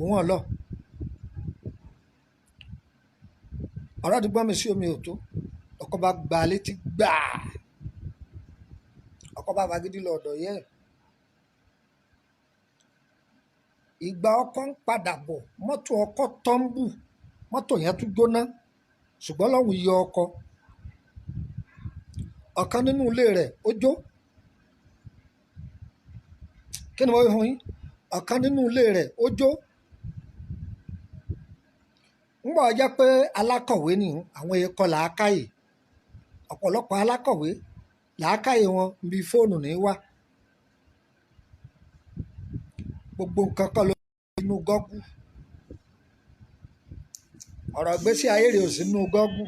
òun ọ̀lọ́. Ọ̀rọ̀ ti gbọ́n mi sí omi ò tó. Ọkọ bá gba létí gbàá, ọkọ bá fagídí lọ ọ̀dọ̀ yẹ. Ìgbà ọkọ ń padà bọ̀, mọ́tò ọkọ tọ́ḿbù, mọ́tò yẹn tún jóná, ṣùgbọ́n Ọlọ́run yọ ọkọ. Ọ̀kan nínú ilé rẹ̀ ó jó. Kí ni mo wí fún yín? Ọ̀kan nínú ilé rẹ̀ ó jó. Ń bọ̀ jẹ́ pé alákọ̀wé ni àwọn ẹ̀kọ́ làákàyè. Ọ̀pọ̀lọpọ̀ alákọ̀wé làákàyè wọn bí fóònù ní wá. Gbogbo nǹkan kọ́ ló nínú gọ́gù. Ọ̀rọ̀ ìgbésí ayé rẹ̀ ò sí nínú gọ́gù.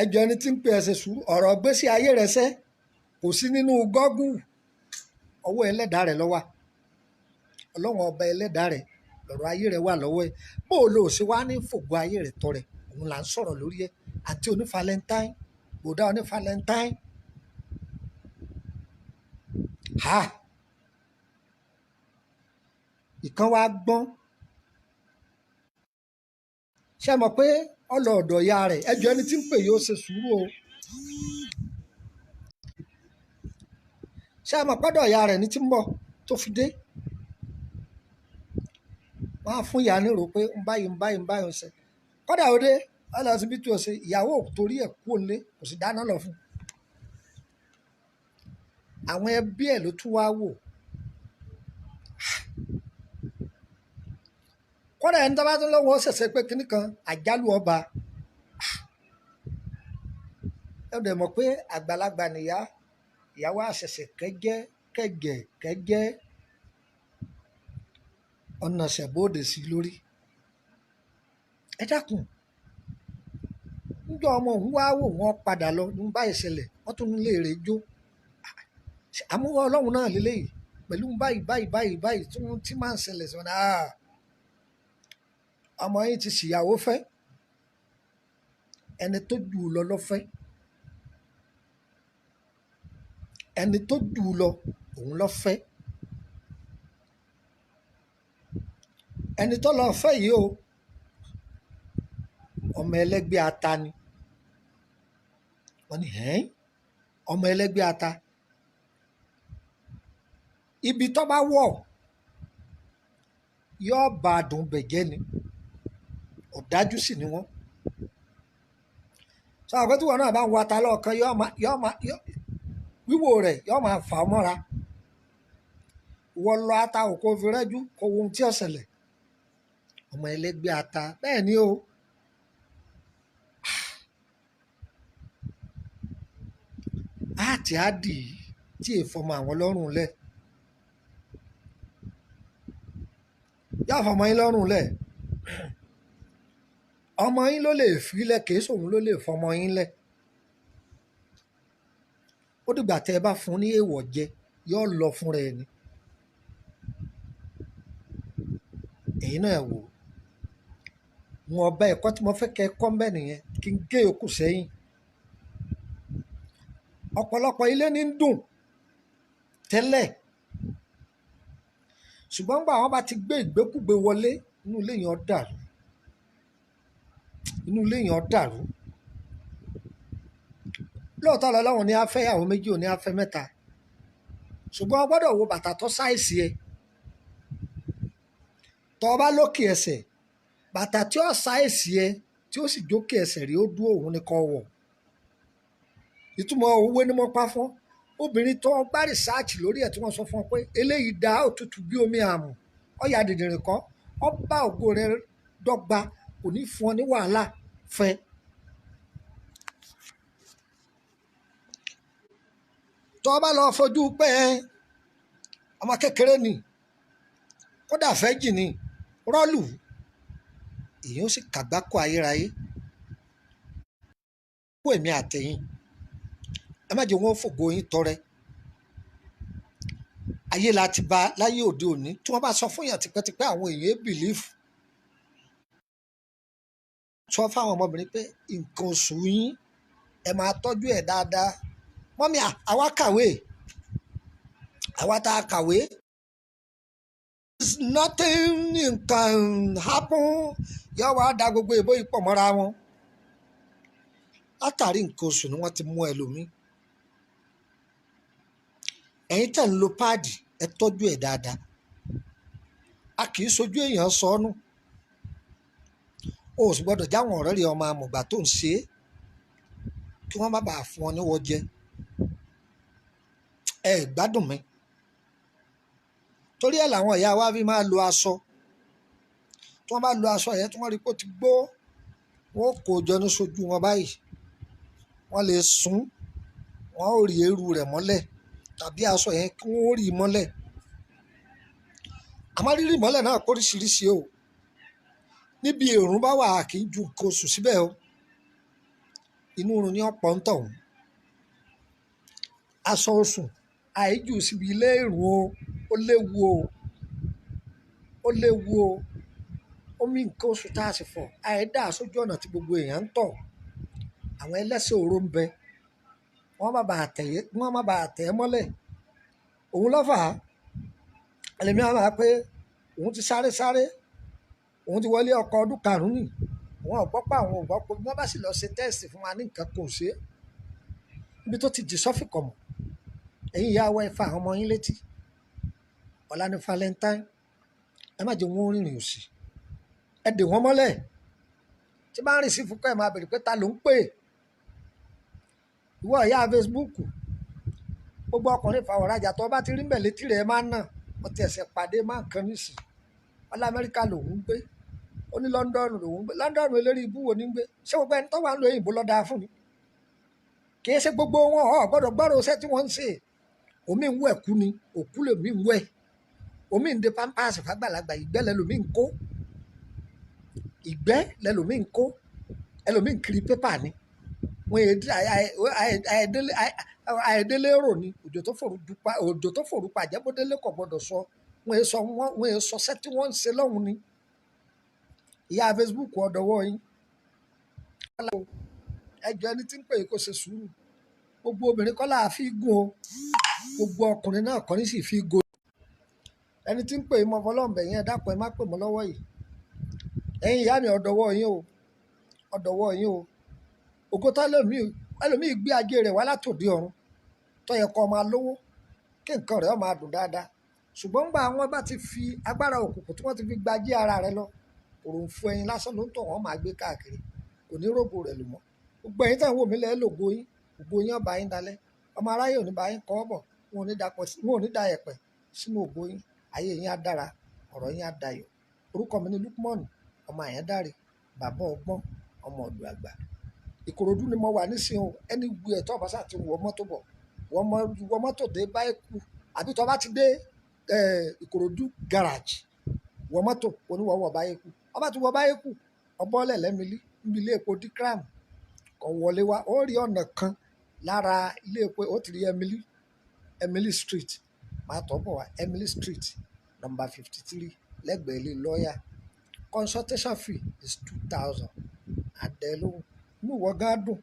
Ẹjọ́ ẹni tí ń pè ẹsẹ̀ sùúrù, ọ̀rọ̀ ìgbésí ayé rẹ̀ sẹ́ kò sí nínú gọ́gù. Ọwọ́ ẹlẹ́dàá rẹ̀ ló wà. Ọlọ́run ọba ẹlẹ́dàá rẹ̀ lọ̀rọ̀ ayé rẹ̀ wà lọ́wọ́ ẹ̀. Bó o lò ṣe wá ní fògo ayé rẹ̀ tọrẹ, òun là ń sọ̀rọ̀ lórí ẹ̀. Àti oní Valentine, bòdá oní Valentine. Ha! Ìkan wá gbọ́n. Ṣé ẹ mọ̀ pé ọlọ ọ̀dọ̀ ìyá rẹ̀? Ẹjọ́ ẹni tí ń pè yóò ṣe sùúrù o. Ṣé ẹ mọ̀ pọ́dọ̀ ìyá rẹ̀ ní tí ń bọ̀ tó fi dé? Wọ́n á fún ìyá nírò pé ń báyìí ń báyìí ń báyìí ń ṣe. Kọ́dà ó dé, ọlọ síbítù ọ̀sẹ̀, ìyàwó torí ẹ̀ kú òǹlé, kò sì dáná lọ fún un. Àwọn ẹbí ẹ̀ ló tún wá wò. Kọ́dà ẹni tó bá tún lọ́wọ́ ṣẹ̀ṣẹ̀ pé kinní kan àjálù ọba. Ẹ dẹ̀ mọ̀ pé àgbàlagbà nìyá, ìyàwó àṣẹ̀ṣẹ̀ kẹ́jẹ́ kẹ́jẹ́ kẹ́jẹ́ ọ̀nà ṣẹ̀bóde sí lórí. Ẹ dákun, níjọ́ ọmọ òun wá wò wọ́n padà lọ ní bá ìṣẹ̀lẹ̀, wọ́n tún lè rè jó. Àmúwọ́ Ọlọ́run náà lélẹ́yìí pẹ̀lú báyìí báyìí báyìí báyìí tí wọ́n ti máa ń ṣẹlẹ̀ sọ náà. Ọmọ yìí ti ṣìyàwó fẹ́, ẹni tó jù ú lọ ló fẹ́, ẹni tó jù ú lọ òun ló fẹ́. Ẹni tó lọ fẹ́ yìí o, ọmọ ẹlẹ́gbẹ́ ata ni. Wọ́n ní hẹ́n, ọmọ ẹlẹ́gbẹ́ ata. Ibi tó bá wọ̀ yóò bá a dùn bẹ̀jẹ́ ni. Ọ̀dájú sì ni wọ́n. Sọ àpẹẹrẹ tí wọn náà bá ń wọ ata lọ́ọ̀kan, wíwò rẹ̀ yóò máa fà á mọ́ra. Wọ́n lọ ata òkò fi rẹ́jú kó wo ohun tí ó ṣẹlẹ̀. Ọmọ ẹlẹ́gbẹ́ ata bẹ́ẹ̀ ni o. Àti àdì tí èèfọmọ àwọn lọ́rùn lẹ̀. Yóò fọmọ yín lọ́rùn lẹ̀. Ọmọ yín ló lè fi lẹ̀, kìí ṣòun ló lè fọmọ yín lẹ̀. Ó dìgbà tẹ́ ẹ bá fún ní èèwọ̀ jẹ, yóò lọ fúnra ẹni. Èyí náà wò. Wọn ọba ẹ̀kọ́ tí mo fẹ́ kẹ́ ẹ kọ́ mbẹ́ nìyẹn, kí n gé òkú sẹ́yìn. Ọ̀pọ̀lọpọ̀ ilé ní ń dùn tẹ́lẹ̀. Ṣùgbọ́n nígbà wọ́n bá ti gbé ìgbékúgbé wọlé, inú ilé yẹn ó dàrú. Inú ilé yẹn ó dàrú. Lóòótọ́ lọ́lọ́run ní á fẹ́ ìyàwó méjì, ò ní á fẹ́ mẹ́ta. Ṣùgbọ́n o gbọ́dọ̀ wo bàtà tó sáìsì ẹ. Tọ́ ọ bá lókè ẹsẹ̀, bàtà tí ó sáìsì ẹ tí ó sì jókè ẹsẹ̀ rí ó dúró, òun ni kó wọ̀. Ìtumọ̀ òwe ni mo pa fún. Obìnrin tó bá rìsáàcì lórí ẹ̀ tí wọ́n sọ fún ọ pé eléyìí dá òtútù bí omi àmù, ọ̀yà dìndìnrìn kọ́, ọba ògo rẹ dọ́gba, kò ní fún ọ ní wàhálà fẹ́. Tó o bá lọ fojú pé ọmọ kékeré ni, kódà fẹ́ jì ni, rọ́ọ̀lù, èyí ó sì kàgbákò ayérayé. Kó èmi àtẹ̀yìn, ẹ má jẹ́ wọn fògo yín tọrẹ. Ayé la ti ba láyé òde òní tí wọ́n bá sọ fún yàn tipẹ́tipẹ́, àwọn èèyàn bìlífù. Sọ fáwọn ọmọbìnrin pé nǹkan oṣù yín ẹ máa tọ́jú ẹ̀ dáadáa. Mọ́mí, àwa kàwé, àwa tá a kàwé. Nothing can happen. Yóò wá da gbogbo ìbò yìí pọ̀ mọ́ra wọn. Látàrí nǹkan oṣù ni wọ́n ti mú ẹlòmíì. Ẹ̀yin tẹ̀ ń lo páàdì, ẹ tọ́jú ẹ̀ dáadáa. A kì í sojú èèyàn sọnù. O ò sì gbọ́dọ̀ jáwọn ọ̀rẹ́ rẹ ọmọ amọ̀gbà tó ń ṣe é, kí wọ́n má bàa fún ọ níwọ̀ jẹ. Ẹ gbádùn mi. Torí ẹ̀ làwọn ìyá wa fi máa lo aṣọ. Tí wọ́n bá lo aṣọ yẹn tí wọ́n rí pé ó ti gbó, wọ́n kó jọ ní sojú wọn báyìí. Wọ́n lè sún, wọ́n ó rí eérú rẹ̀ mọ́lẹ̀ tàbí aṣọ yẹn kí wọ́n ó rí mọ́lẹ̀. Àmọ́ rírì mọ́lẹ̀ náà kóríṣiríṣi o. Níbi èrún bá wà, a kì í ju nǹkan oṣù síbẹ̀ o. Inú oorun ni ọ̀pọ̀ ń tọ̀hún. Aṣọ oṣù àìjù síbi ilé èrún o, ó léwu o, ó léwu o. Omi nǹkan oṣù tá a sì fọ̀, àìdá sójú ọ̀nà tí gbogbo èèyàn ń tọ̀. Àwọn ẹlẹ́sẹ̀ oró ń bẹ. Wọ́n má bàa tẹ̀, wọ́n má bàa tẹ̀ ẹ́ mọ́lẹ̀. Òun ló fà á. Ẹlòmíì á máa pé òun ti sáré sáré, òun ti wọlé ọkọ̀ ọdún karùn-ún nì. Òun ò gbọ́ pé àwọn ò gbọ́ pé wọ́n bá sì lọ ṣe tẹ́ẹ̀sì fún wa ní nǹkan kò ṣe é. Níbi tó ti jì sọ́fì kọ̀mọ̀. Ẹ̀yin ìyá wa, ẹ fa àwọn ọmọ yín létí. Ọ̀la ni Valentine. Ẹ má jẹ́ wọ́n rìnrìn òṣì. Ẹ dè wọ́n mọ́lẹ̀. Tí bá ń rìn sí fúnkẹ́, ẹ máa bèrè pé ta ló ń pè. Ìwọ ìyá Facebook, gbogbo ọkùnrin fàwọ̀rajà tó bá ti rí mbẹ̀ létí rẹ̀ máa ń nà. Wọ́n ti ẹ̀sẹ̀ pàdé máa ń kan nísì. Wọ́n lé Amẹ́ríkà lòún ń gbé. Ó ní London lòún ń gbé. London eléré ibú wo ni ń gbé? Ṣé gbogbo ẹni tó wà ń lo òyìnbó ló dáa fún ni? Kì í ṣe gbogbo wọn, ò gbọ́dọ̀ gbọ́rọ̀ iṣẹ́ tí wọ́n ń ṣe. Omi ń wẹ̀ kú ni, òkú lèmi ń wẹ̀. Omi ń de pampers fàgbàlagbà, ìgbẹ́ lẹlòmí ń kó. Ìgbẹ́ lẹlòmí ń kó. Ẹlòmí ń kiri pépà ni. Wọ́n àìdélé rò ni. Òjò tó fòrú pa, òjò tó fòrú pa àjẹ́bódélé kò gbọ́dọ̀ sọ. Wọ́n sọ, wọ́n sọ iṣẹ́ tí wọ́n ń ṣe lọ́hùn ni. Ìyá Facebook, ọ̀dọ̀wọ́ yín. Ẹ jọ̀ọ́, ẹni tí ń pè é kó ṣe sùúrù. Gbogbo obìnrin kọ́ là á fi gùn o. Gbogbo ọkùnrin náà kọ́ ní sì fi go. Ẹni tí ń pè é, mọ fọlọ́ǹbẹ̀ yẹn, ẹ dákun, ẹ má pè mọ́ lọ́wọ́ yìí. Ẹ̀yin ìyá mi, ọ̀dọ̀wọ́ yín o. Ọ̀dọ̀wọ́ yín o. Ògo tó ẹlòmíì, ẹlòmíì gbé ajé rẹ̀ wá látòdì ọ̀run. Tó yẹ kó máa lówó, kí nǹkan rẹ̀ ó máa dùn dáadáa. Ṣùgbọ́n nígbà wọ́n bá ti fi agbára òkùnkùn tí wọ́n ti fi gba ajé ara rẹ̀ lọ, òròǹfo ẹyin lásán ló ń tọ̀ wọ́n máa gbé káàkiri. Kò ní rògo rẹ̀ lò mọ́. Gbogbo ẹ̀yin tí ẹ̀ ń wò mí lẹ́ lògo yín, ògo yín ó bá yín dalẹ̀. Ọmọ aráyé ò ní bá yín kọ́ bọ̀. Wọn ò ní dapọ̀ sí, wọn ò ní da ẹ̀pẹ̀ sínú ògo yín. Ayé yín á dára, ọ̀rọ̀ yín á dayọ̀. Orúkọ mi ni Lukman, ọmọ Àyándárè, bàbá ọgbọ́n, ọmọ ọ̀dọ̀ àgbà. Ìkòròdú ni mo wà nísìnyí o. Anywhere tó bá ṣáà ti wọ mọ́tò bọ̀, wọ mọ́tò dé Báíkù, àbí tó bá ti dé Ìkòròdú garage, wọ mọ́tò oníwọ̀wọ̀ Báíkù. Ó bá ti wọ Báíkù, ọ bọ́lẹ̀ lẹ́mílí níbi ilé epo Dikram, kó wọlé wá. Ó rí ọ̀nà kan lára ilé epo, ó ti rí Emily, Emily Street. Máa tọ́ bọ̀ wá Emily Street, number 53, lẹ́gbẹ̀ẹ́ ilé lawyer. Consultation fee is 2,000. Àdẹ lóhùn. Inú ìwọ gan dùn,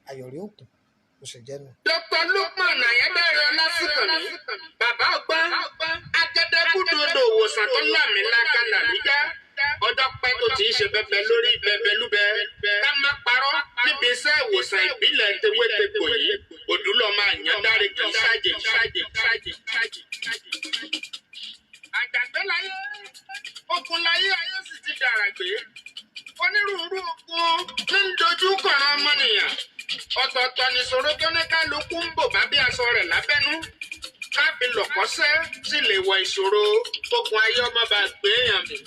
ayọ̀ rẹ ó kún. Bó ṣe jẹ́ nu. Dr. Lukman Ayédáre Ọlásùnkànmí, bàbá ọgbọ́n, agẹdẹgúdú odò òwòsàn tó lámìlaka làlújá. Ọjọ́ pẹ́ tó ti ń ṣe bẹbẹ lórí bẹbẹlúbẹ. Ká má parọ́, níbi iṣẹ́ ìwòsàn ìbílẹ̀ tewétegbò yìí, òdúlọ́mọ Àyàndáre kì í ṣàjèjì. Àjàgbé láyé, ogun láyé, ayé sì ti dàràgbé. Onírúurú ogun ní ń dojú kọ̀ràn ọmọnìyàn. Ọ̀tọ̀ọ̀tọ̀ nìṣòro tó ní kálukú ń bò bá bí aṣọ rẹ̀ lábẹ́nú. Káfí lọ̀kọ́sẹ́ sì lè wọ ìṣòro ogun ayé ọmọ bá gbé èèyàn mì.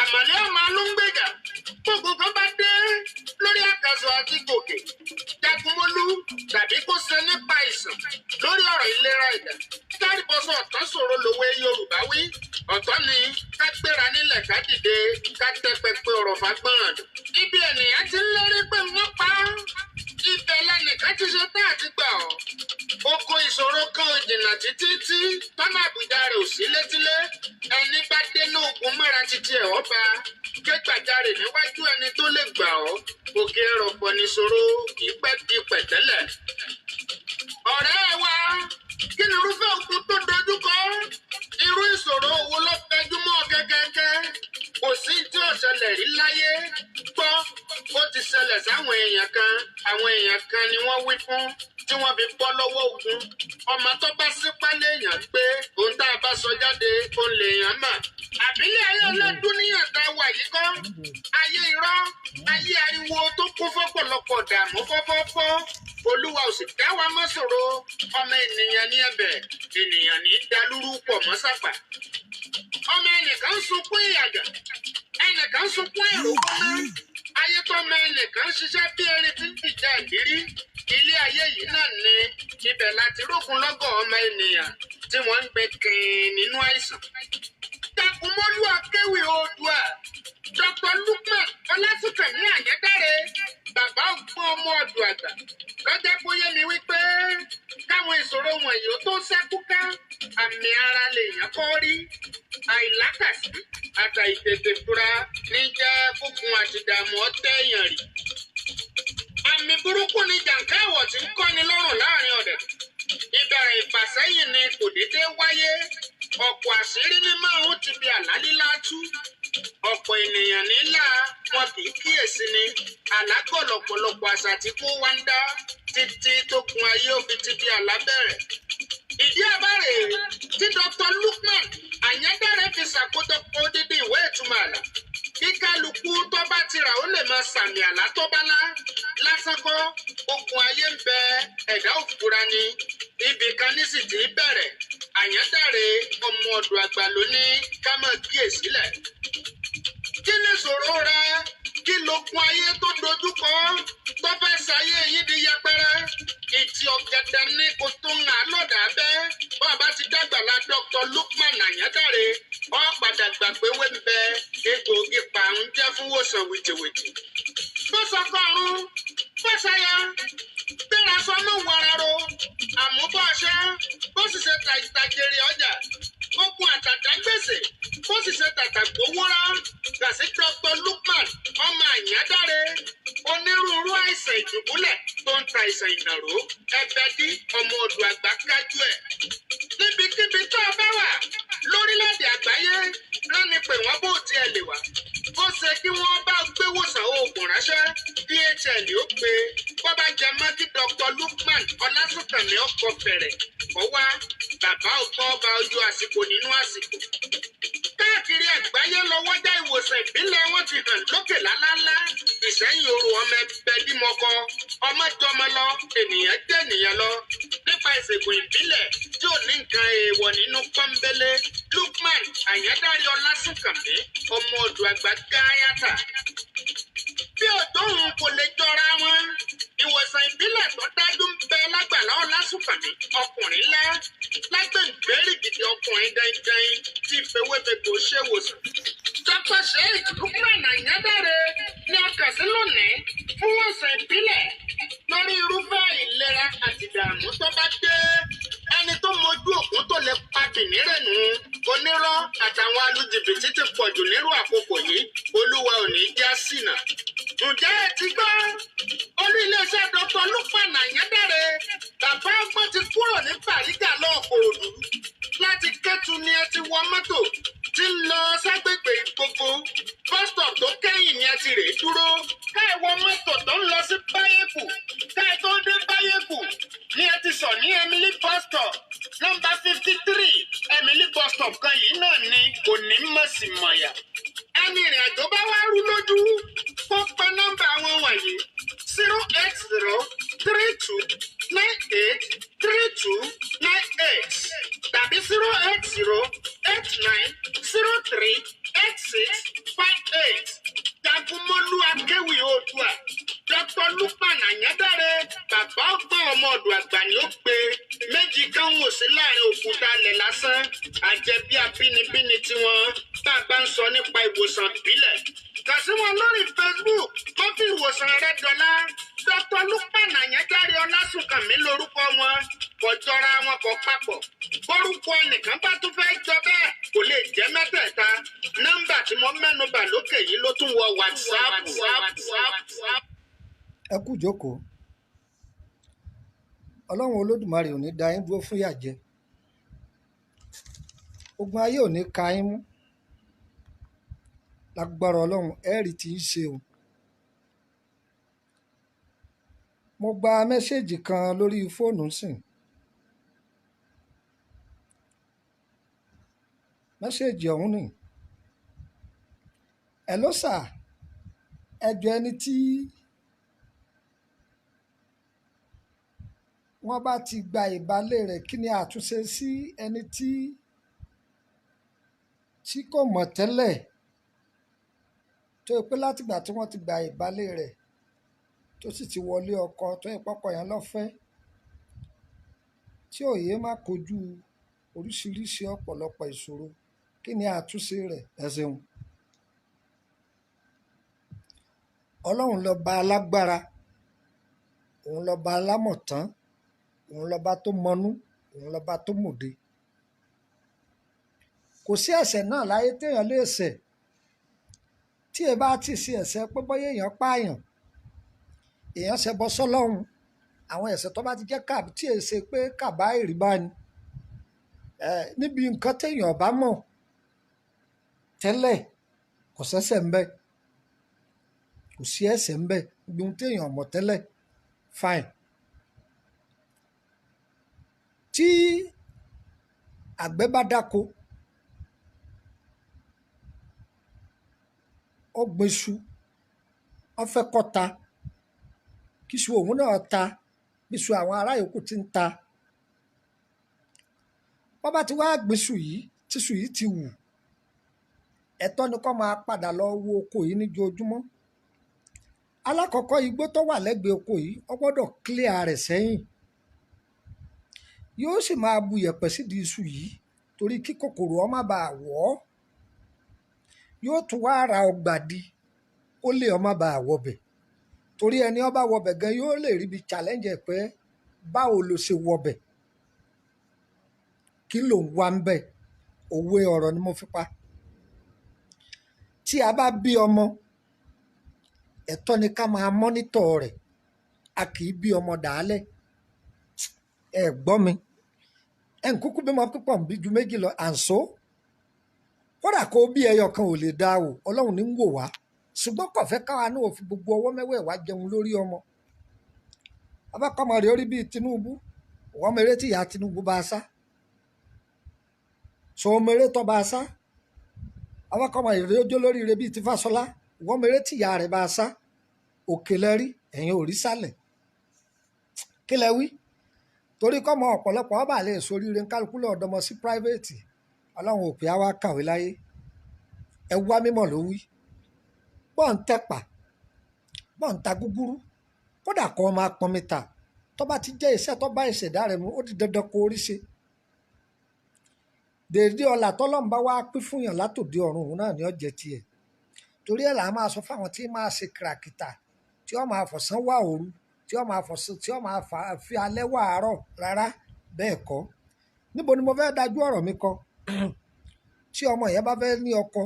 Àmọ̀lé ọmọ alóńgbèjà gbogbo kan bá dé lórí àkàsọ̀ àti gòkè jagunmólú tàbí kó ṣe nípa ìsàn lórí ọ̀rọ̀ ìlera ẹ̀dá. Kárìbọ̀sọ̀ ọ̀tán ṣòro lòwe Yorùbá wí. Ọ̀tọ̀ ni ká gbéra nílẹ̀ ká dìde ká tẹ́ pẹpẹ ọ̀rọ̀ fágbọ́n. Ibi ènìyàn ti ń lérí pé wọ́n pa á. Ibẹ̀ lẹnìkan ti ṣe tán àti gbà ọ́. Oko ìṣòro kan ò jìnnà títí tí tọ́nà àbújá rẹ̀ ò sí létílé. Ẹni bá dénú ogun mọ́ra títí ẹ̀ ọ́ bá. Ké gbàjarè níwájú ẹni tó lè gbà ọ́. Òkè ẹrọ̀pọ̀ nìṣòro kì í pẹ́ di pẹ̀tẹ́lẹ̀. Ọ̀rẹ́ wa, kí ni irúfẹ́ ogun tó dojúkọ? Irú ìṣòro wo ló fẹjú mọ́ kẹ́kẹ́kẹ́? Kò sí tí ò ṣẹlẹ̀ rí láyé. Gbọ́, ó ti ṣẹlẹ̀ sáwọn èèyàn kan. Àwọn èèyàn kan ni wọ́n wí fún tí wọ́n fi bọ́ lọ́wọ́ ogun. Ọmọ tó bá sípá léèyàn pé ohun tá a bá sọ jáde òun lèèyàn mà. Àbílẹ̀ ayé ọlọ́dún níyàn tá a wà yìí kọ́. Ayé irọ́, ayé ariwo tó kún fọ́pọ̀lọpọ̀ dààmú fọ́fọ́fọ́. Olúwa ò sì dá wa mọ́ ṣòro. Ọmọ ènìyàn ní ẹ̀bẹ̀, ènìyàn ní í dalúrú pọ̀ mọ́ sápà. Ọmọ ẹnìkan ń sunkún ìyàgà, ẹnìkan ń sunkún èrò kọ́ná. Ayé tọ́mọ ẹnìkan ń ṣiṣẹ́ bí erin tí ń fìjà ìdírí. Ilé ayé yìí náà ni ibẹ̀ láti rókun lọ́gọ̀ ọmọ ènìyàn tí wọ́n ń gbé kìn nínú àìsàn. Jagunmólú Akéwì Oòduà, Dr. Lukman Ọlásùnkànmí Àyẹ́dáre, bàbá ọgbọ́n ọmọ ọ̀dọ̀ àgbà. Lọ́jọ́ kó yé mi wípé káwọn ìṣòro wọ̀nyí ó tó ṣẹ́kúká, àmì ara lèèyàn kọ́ rí. Àìlákàsí àtàìtètè fura ní jẹ́ kókun àti ìdààmú ọ̀tẹ̀ èèyàn rì. Àmì burúkú ni jàǹkáwọ̀ tí ń kọ́ni lọ́rùn láàrin ọ̀dẹ̀. Ìbẹ̀rẹ̀ ìfàsẹ́yìn ni kò déédéé wáyé. Ọ̀pọ̀ àṣírí ní márùn-ún ti bi àlá lílá tú. Ọ̀pọ̀ ènìyàn nílà wọn kì í kíyèsí ni. Àlágọ̀ lọ̀pọ̀lọpọ̀ àṣà tí kò wá ń dá títí tó kun ayé òfin ti di àlá bẹ̀rẹ̀. Ìdí àbárè tí Dr. Lukman Àyẹ́dáre fi ṣàkójọpọ̀ odidi ìwé ìtumọ̀ àlá. Kí kálukú tó bá ti rà ó lè máa sàmì àlá tó bá lá. Lásán kọ́, ogun ayé ń bẹ ẹ̀dá òfura ni. Ibì kan ní sì ti bẹ̀rẹ̀. Àyẹ́dáre ọmọ ọ̀dọ̀ àgbà ló ní ká máa kíyèsílẹ̀. Kí ni ìṣòro rẹ? Kí lókun ayé tó dojúkọ tó fẹ́ ṣayé yín di yẹpẹrẹ? Ìtì ọ̀gẹ̀dẹ̀ ní kò tó ń hàn lọ́dà bẹ́. Bá a bá ti dàgbà la Dr. Lukman Àyẹ́dáre, ó padà gbà pé wé ń bẹ egbòogi pààrùn jẹ́ fún wòsàn wìtìwìtì. Bó sọkọ ọ̀run, bó ṣaya, gbéra sọnù wararo, àmúbọ̀ṣẹ́, bó sì ṣe tàjèrè ọjà, ogun àtàtà gbèsè, bó sì ṣe tàtà gbówórá, gàsí Dr. Lukman ọmọ Àyẹ́dáre, onírúurú àìsàn ìdùbúlẹ̀ tó ń ta àìsàn ìnàró, ẹbẹdí ọmọ ọ̀dọ̀ àgbà kájú ẹ̀. Níbikíbi tó o bá wà lórílẹ̀‐èdè àgbáyé, rán ni pè wọ́n bó tiẹ̀ lè wà. Ó ṣe kí wọ́n bá gbé wòsàn oògùn ránṣẹ́, DHL ó gbé. Bó bá jẹ mọ́ kí Dr. Lukman Ọlásùnkànmí ọkọ̀ fẹ̀rẹ̀ kọ́ wá, bàbá ọkọ̀ ọba ojú àsìkò nínú àsìkò. Káàkiri àgbáyé lọ́wọ́jà ìwòsàn ìbílẹ̀ wọn ti hàn lókè lálálá. Ìsẹ́yìn oru ọmọ ẹgbẹ́ bímọkọ, ọmọ jọmọ lọ, ènìyàn jẹ́ ènìyàn lọ. Nípa ìṣègùn ìbílẹ̀ tí ò ní nǹkan èèwọ̀ nínú pọ́nbélé, Lukman Àyẹ́dáre Ọlásùnkànmí, ọmọ ọ̀dọ̀ àgbà gáyàtà. Bí òjò òun kò lè jọra wọn, ìwòsàn ìbílẹ̀ tó dájú ń bẹ lágbàlá Ọlásùnkànmí, ọkùnrin ńlá, lágbèǹgbèrè gidi ọkùnrin dandan tí fewébego ṣèwòsàn. Dr. Sheikh Lukman Àyẹ́dáre ni a kà sí lónìí fún ìwòsàn ìbílẹ̀ lórí irúfẹ́ ìlera àti ìdààmú tó bá dé. Ẹni tó mojú òkun tó lè pa tìmírẹ̀nù onírọ́ àtàwọn alújìbìtì ti pọ̀jù nírú àkókò yìí, Olúwa ò ní já ṣìnà. Ǹjẹ́ ẹ ti gbọ́? Olú iléeṣẹ́ Dr. Lukman Àyẹ́dáre, bàbá ọgbọ́n ti kúrò ní Bàrígà lọ́ọ̀kòòdù. Láti Kétu ni ẹ ti wọ mọ́tò tí ń lọ ságbègbè Ìgbogbo. Bus stop tó kẹ́yìn ni ẹ ti rèé dúró. Ká ẹ wọ mọ́tò tó ń lọ sí Báyẹ̀kù. Ká ẹ tó dé Báyẹ̀kù ni ẹ ti sọ̀ ní Emily bus stop. Nọ́mbà 53 Emily bus stop kan yìí náà ni kò ní mọ̀símọ̀yà. Ẹni ìrìn àjò bá wá rú lójú kó pe nọ́mbà wọn wọ̀nyí 080 2 98 32 98 tàbí 080 89 03 86 58. Jagunmólú Akéwì Oòduà, Dr. Lukman Àyándáré, bàbá ọgbọ́n ọmọ ọ̀dọ̀ àgbà ni ó pe méjì kan wò sí láàrin òkúta alẹ̀ lásán, àjẹbí abínibíni tiwọn bá a bá ń sọ nípa ìwòsàn ìbílẹ̀. Kàn sí wọn lórí Facebook, wọ́n fi ìwòsàn rẹ dọ́là. Dr. Lukman Àyándáré Ọlásùnkànmí lórúkọ wọn, kò jọra wọn, kò papọ̀. Bórúkọ ẹnìkan bá tún fẹ́ jọ bẹ́ẹ̀, kò lè jẹ́ mẹ́tẹ̀ẹ̀ta. Nọ́mbà tí mo mẹ́nu bà lókè yìí ló tún wọ WhatsApp. Ẹ kú jókòó. Ọlọ́run Olódùmarè ò ní dá yín dúró fún ìyà jẹ. Ogun ayé ò ní ka yín mú. Lágbára Ọlọ́run, ẹ rí tí í ṣe o. Mo gba mẹ́ṣẹ́ẹ̀jì kan lórí fóònù sìn. Mẹ́ṣẹ́ẹ̀jì ọ̀hún ni. Hello sir, ẹ jọ̀ọ́, ẹni tí wọ́n bá ti gba ìbálé rẹ̀, kí ni àtúnṣe sí ẹni tí kò mọ̀ tẹ́lẹ̀, tó yẹ pé látìgbà tí wọ́n ti gba ìbálé rẹ̀ tó sì ti wọlé ọkọ, tó yẹ pọ́kọ yẹn lọ́fẹ́, tí òye má kojú oríṣiríṣi ọ̀pọ̀lọpọ̀ ìṣòro, kí ni àtúnṣe rẹ̀? Ẹ ṣeun. Ọlọ́run lọ́ba alágbára, òun lọ́ba alámọ̀tán, òun lọ́ba tó mọnú, òun lọ́ba tó mòde. Kò sí ẹ̀ṣẹ̀ náà láyé téèyàn lè ṣẹ̀ tí ẹ bá ti ṣe ẹ̀ṣẹ̀ pé bóyá èèyàn pààyàn, èèyàn ṣẹbọ sọ́lọ́run, àwọn ẹ̀ṣẹ̀ tó bá ti jẹ́ kàb tí è ṣe pé kàbáìrì bá ní. Níbi nǹkan téèyàn bá mọ̀ tẹ́lẹ̀, kò sẹ́ṣẹ̀ ń bẹ. Kò sí ẹ̀ṣẹ̀ ń bẹ níbi ohun téèyàn mọ̀ tẹ́lẹ̀. Fine. Tí àgbẹ̀ bá dáko, ó gbin iṣu, ó fẹ́ kó ta, kí iṣu òun náà ta bí iṣu àwọn ará yòókù ti ń ta. Bó bá ti wá gbin iṣu yìí, tí iṣu yìí ti wù, ẹ̀tọ́ ni kó máa padà lọ wo oko yìí níjoojúmọ́. Alákọ̀ọ́kọ́, igbó tó wà lẹ́gbẹ̀ẹ́ oko yìí, ó gbọ́dọ̀ clear rẹ̀ sẹ́yìn. Yóò sì máa bu yẹ̀pẹ̀ sídìí iṣu yìí torí kí kòkòrò ó má baà wọ̀ ọ́. Yóò tún wá ra ọgbà di kó lè ó má baà wọbẹ̀. Torí ẹni ó bá wọbẹ̀ gan yóò lè ríbi challenge ẹ̀ pé báwo lo ṣe wọbẹ̀? Kí lò ń wá ń bẹ̀? Òwe ọ̀rọ̀ ni mo fi pa. Tí a bá bí ọmọ, ẹ̀tọ́ ni ká máa monitor rẹ̀. A kì í bí ọmọ dàálẹ̀. Ẹ gbọ́ mi. Ẹ ń kúkú bímọ púpọ̀ bí ju méjì lọ, à ń so. Kódà kó bí ẹyọ kan ò lè dá o, Ọlọ́run ní ń wò wá. Ṣùgbọ́n kò fẹ́ káwa náà fi gbogbo ọwọ́ mẹ́wẹ̀ẹ̀wá jẹun lórí ọmọ. Abákọ́mọ rẹ̀ orí bíi Tinubu, wọ́n mọ eré tí ìyá Tinubu bá a sá. So mọ eré tó bá a sá. Abákọ́mọ rẹ̀ ojó lórí rẹ̀ bíi ti Fáṣọlá, wọ́n mọ eré tí ìyá rẹ̀ bá a sá. Òkè lẹ rí, ẹ̀yin ò rí sálẹ̀. Kí lẹ wí? Torí kọ́mọ ọ̀pọ̀lọpọ̀ ọba lè soríire, ń kálukú lọ́ọ́ dọmọ sí private. Ọlọ́run ò pé á wá kàwé láyé. Ẹ wá mímọ̀ ló wí. Bọ́ọ̀ ń tẹ̀pà, bọ́ọ̀ ń ta gúgúrú, kódà kó máa pọnmi ta. Tó bá ti jẹ́ iṣẹ́ tó bá ìṣẹ̀dá rẹ̀ mu, ó di dandan kó rí ṣe. Dèédé ọlà tọ́lọ́run bá wá pín fún yàn látòdì ọ̀run, òun náà ni ó jẹ́ tiẹ̀. Torí ẹ̀ là á máa sọ fáwọn tí máa ṣe kìràkìtà, tí ó máa fọ̀sán wá òru, tí ó máa fọ̀sán, tí ó máa fà fi alẹ́ wá àárọ̀. Rárá, bẹ́ẹ̀ kọ́. Níbo ni mo fẹ́ dájú ọ̀rọ̀ mi kọ? Tí ọmọ yẹn bá fẹ́ ní ọkọ,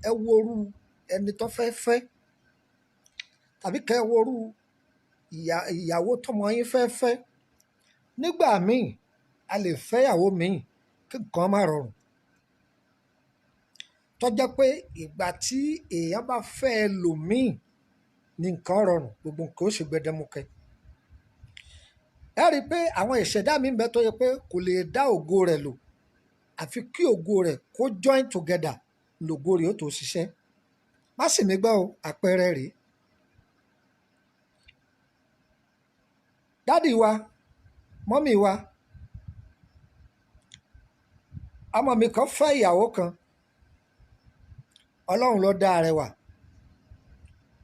ẹ wo orú ẹni tó fẹ́ fẹ́, tàbí kẹ́ ẹ wo orú ìyàwó tọmọ yín fẹ́ fẹ́. Nígbà míì, a lè fẹ́ ìyàwó míì kí nǹkan má rọrùn. Tó jẹ́ pé ìgbà tí èèyàn bá fẹ́ ẹlòmíì ní nǹkan rọrùn, gbogbo nǹkan ó ṣe gbẹdẹmukẹ. Ẹ rí i pé àwọn ìṣẹ̀dá mi ń bẹ tó yẹ pé kò lè dá ògo rẹ̀ lò, àfi kí ògo rẹ̀ kó join together lògo rẹ̀ ó tó ṣiṣẹ́. Má sì mí gbọ́ o, àpẹẹrẹ rèé. Daddy wa, mummy wa, ọmọ mi kan fẹ́ ìyàwó kan. Ọlọ́run ló dá arẹwà,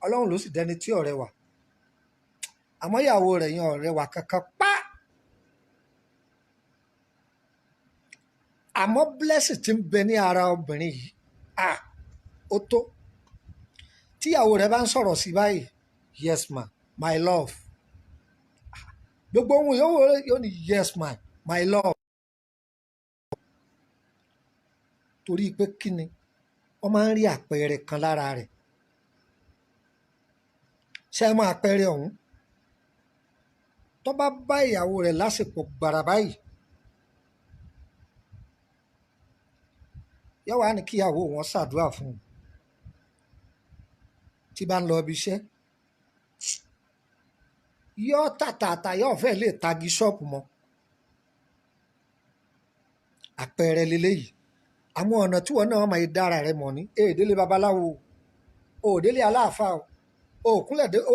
Ọlọ́run ló sì dẹni tí ò rẹwà. Àmọ́ ìyàwó rẹ̀ yẹn ò rẹwà kankan pa. Àmọ́ blessing tí ń bẹ ní ara obìnrin yìí, ó tó. Tíyàwó rẹ̀ bá ń sọ̀rọ̀ sí báyìí, yes ma, my love. Gbogbo ohun yòówù yóò ní yes ma, my love. Torí pé kí ni? Wọ́n máa ń rí àpẹẹrẹ kan lára rẹ̀. Ṣé ẹ mọ àpẹẹrẹ ọ̀hún? Tó bá bá ìyàwó rẹ̀ lásìkò gbàrà báyìí, yóò wá ní kí ìyàwó wọn ṣàdúrà fún un. Tí bá ń lọ ibi iṣẹ́, yóò tàtàtà, yóò fẹ́ lè tagi ṣọ́ọ̀pù mọ́. Àpẹẹrẹ leléyìí. Àwọn ọ̀nà tí wọn náà máa dára rẹ mọ̀ ní. Èdèlé babaláwo, òdélé aláàfáà o,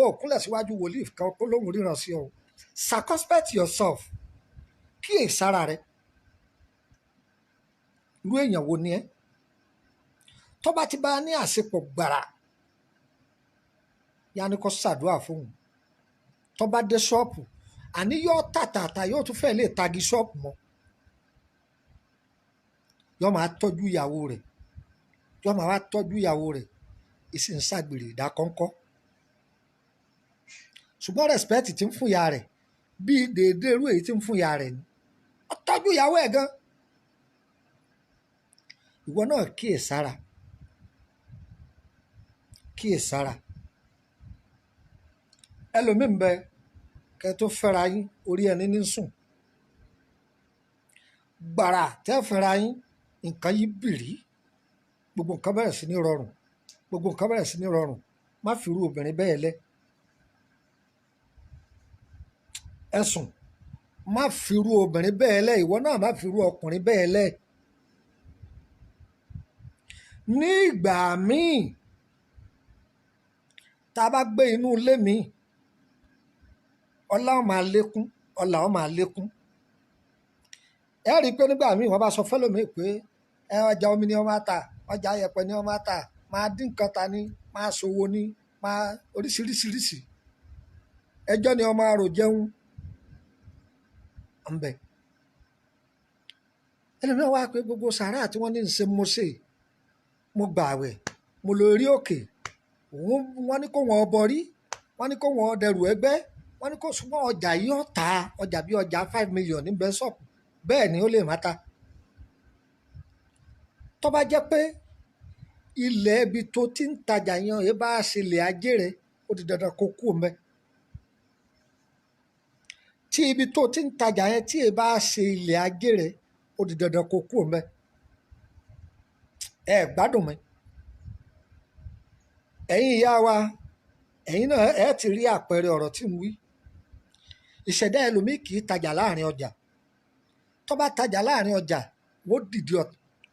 òkúnlẹ̀ síwájú wòlíì kan kó lóhùn ríran sí ọ. Circumspect yourself. Kíyè sára rẹ. Irú èèyàn wo ni ẹ́? Tó bá ti bá a ní àṣepọ̀ gbàrà, yá ni kó ṣàdúrà fún un. Tó bá dé ṣọ́ọ̀pù, àní yóò tàtàtà, yóò tún fẹ́ lè tagi ṣọ́ọ̀pù mọ́. Yóò máa tọ́jú ìyàwó rẹ̀, yóò máa wá tọ́jú ìyàwó rẹ̀, ìsì ń ṣàgbèrè ìdákọ́ńkọ́. Ṣùgbọ́n respect tí ń fún ìyá rẹ̀ bíi déédéé irú èyí tí ń fún ìyá rẹ̀ ni. Ó tọ́jú ìyàwó ẹ̀ gan. Ìwọ náà kíyèsára, kíyèsára. Ẹlòmíì ń bẹ kẹ́ tó fẹ́ra yín, orí ẹni ní sùn. Gbàrà tẹ́ fẹ́ra yín, nǹkan yí bìrí, gbogbo nǹkan bẹ̀rẹ̀ sí ní rọrùn, gbogbo nǹkan bẹ̀rẹ̀ sí ní rọrùn. Má fi irú obìnrin bẹ́ẹ̀ lẹ̀. Ẹ̀sùn, má fi irú obìnrin bẹ́ẹ̀ lẹ̀, ìwọ náà má fi irú ọkùnrin bẹ́ẹ̀ lẹ̀. Ní ìgbà míì, tá a bá gbé inú ilé mi, ọlá ó máa lékún, ọlà ó máa lékún. Ẹ rí i pé nígbà míì wọ́n bá sọ fẹ́lòmíì pé ẹ ọjà omi ni wọ́n máa tà, ọjà ayẹ̀pẹ̀ ni wọ́n máa tà, máa dín nǹkan ta ni, máa ṣòwò ni, máa oríṣiríṣiríṣi. Ẹjọ́ ni wọ́n máa rò jẹun. Ń bẹ. Ẹlòmíràn wá pé gbogbo sàárà tí wọ́n ní ń ṣe mo ṣe, mo gbà àwẹ̀, mo lọ rí òkè, wọ́n ní kó wọn ọbọ rí, wọ́n ní kó wọn dẹrù ẹgbẹ́, wọ́n ní kó ṣùgbọ́n ọjà yìí ó ta, ọjà bí ọjà 5 million ní bẹ́ńsọ̀pù, bẹ́ẹ̀ ni ó lè má ta. Tó bá jẹ́ pé ilẹ̀ ibi tó ti ń tajà yan ẹ bá ṣe lè ajé rẹ̀, ó di dandan kó kú mẹ́. Tí ibi tó ti ń tajà yẹn tí ẹ bá ṣe ilẹ̀ ajé rẹ̀, ó di dandan kó kú mẹ́. Ẹ gbádùn mi. Ẹ̀yin ìyá wa, ẹ̀yin náà ẹ ti rí àpẹẹrẹ ọ̀rọ̀ tí ń wí. Ìṣẹ̀dá ẹlòmíì kì í tajà láàrin ọjà. Tó bá tajà láàrin ọjà, wọ́n dìde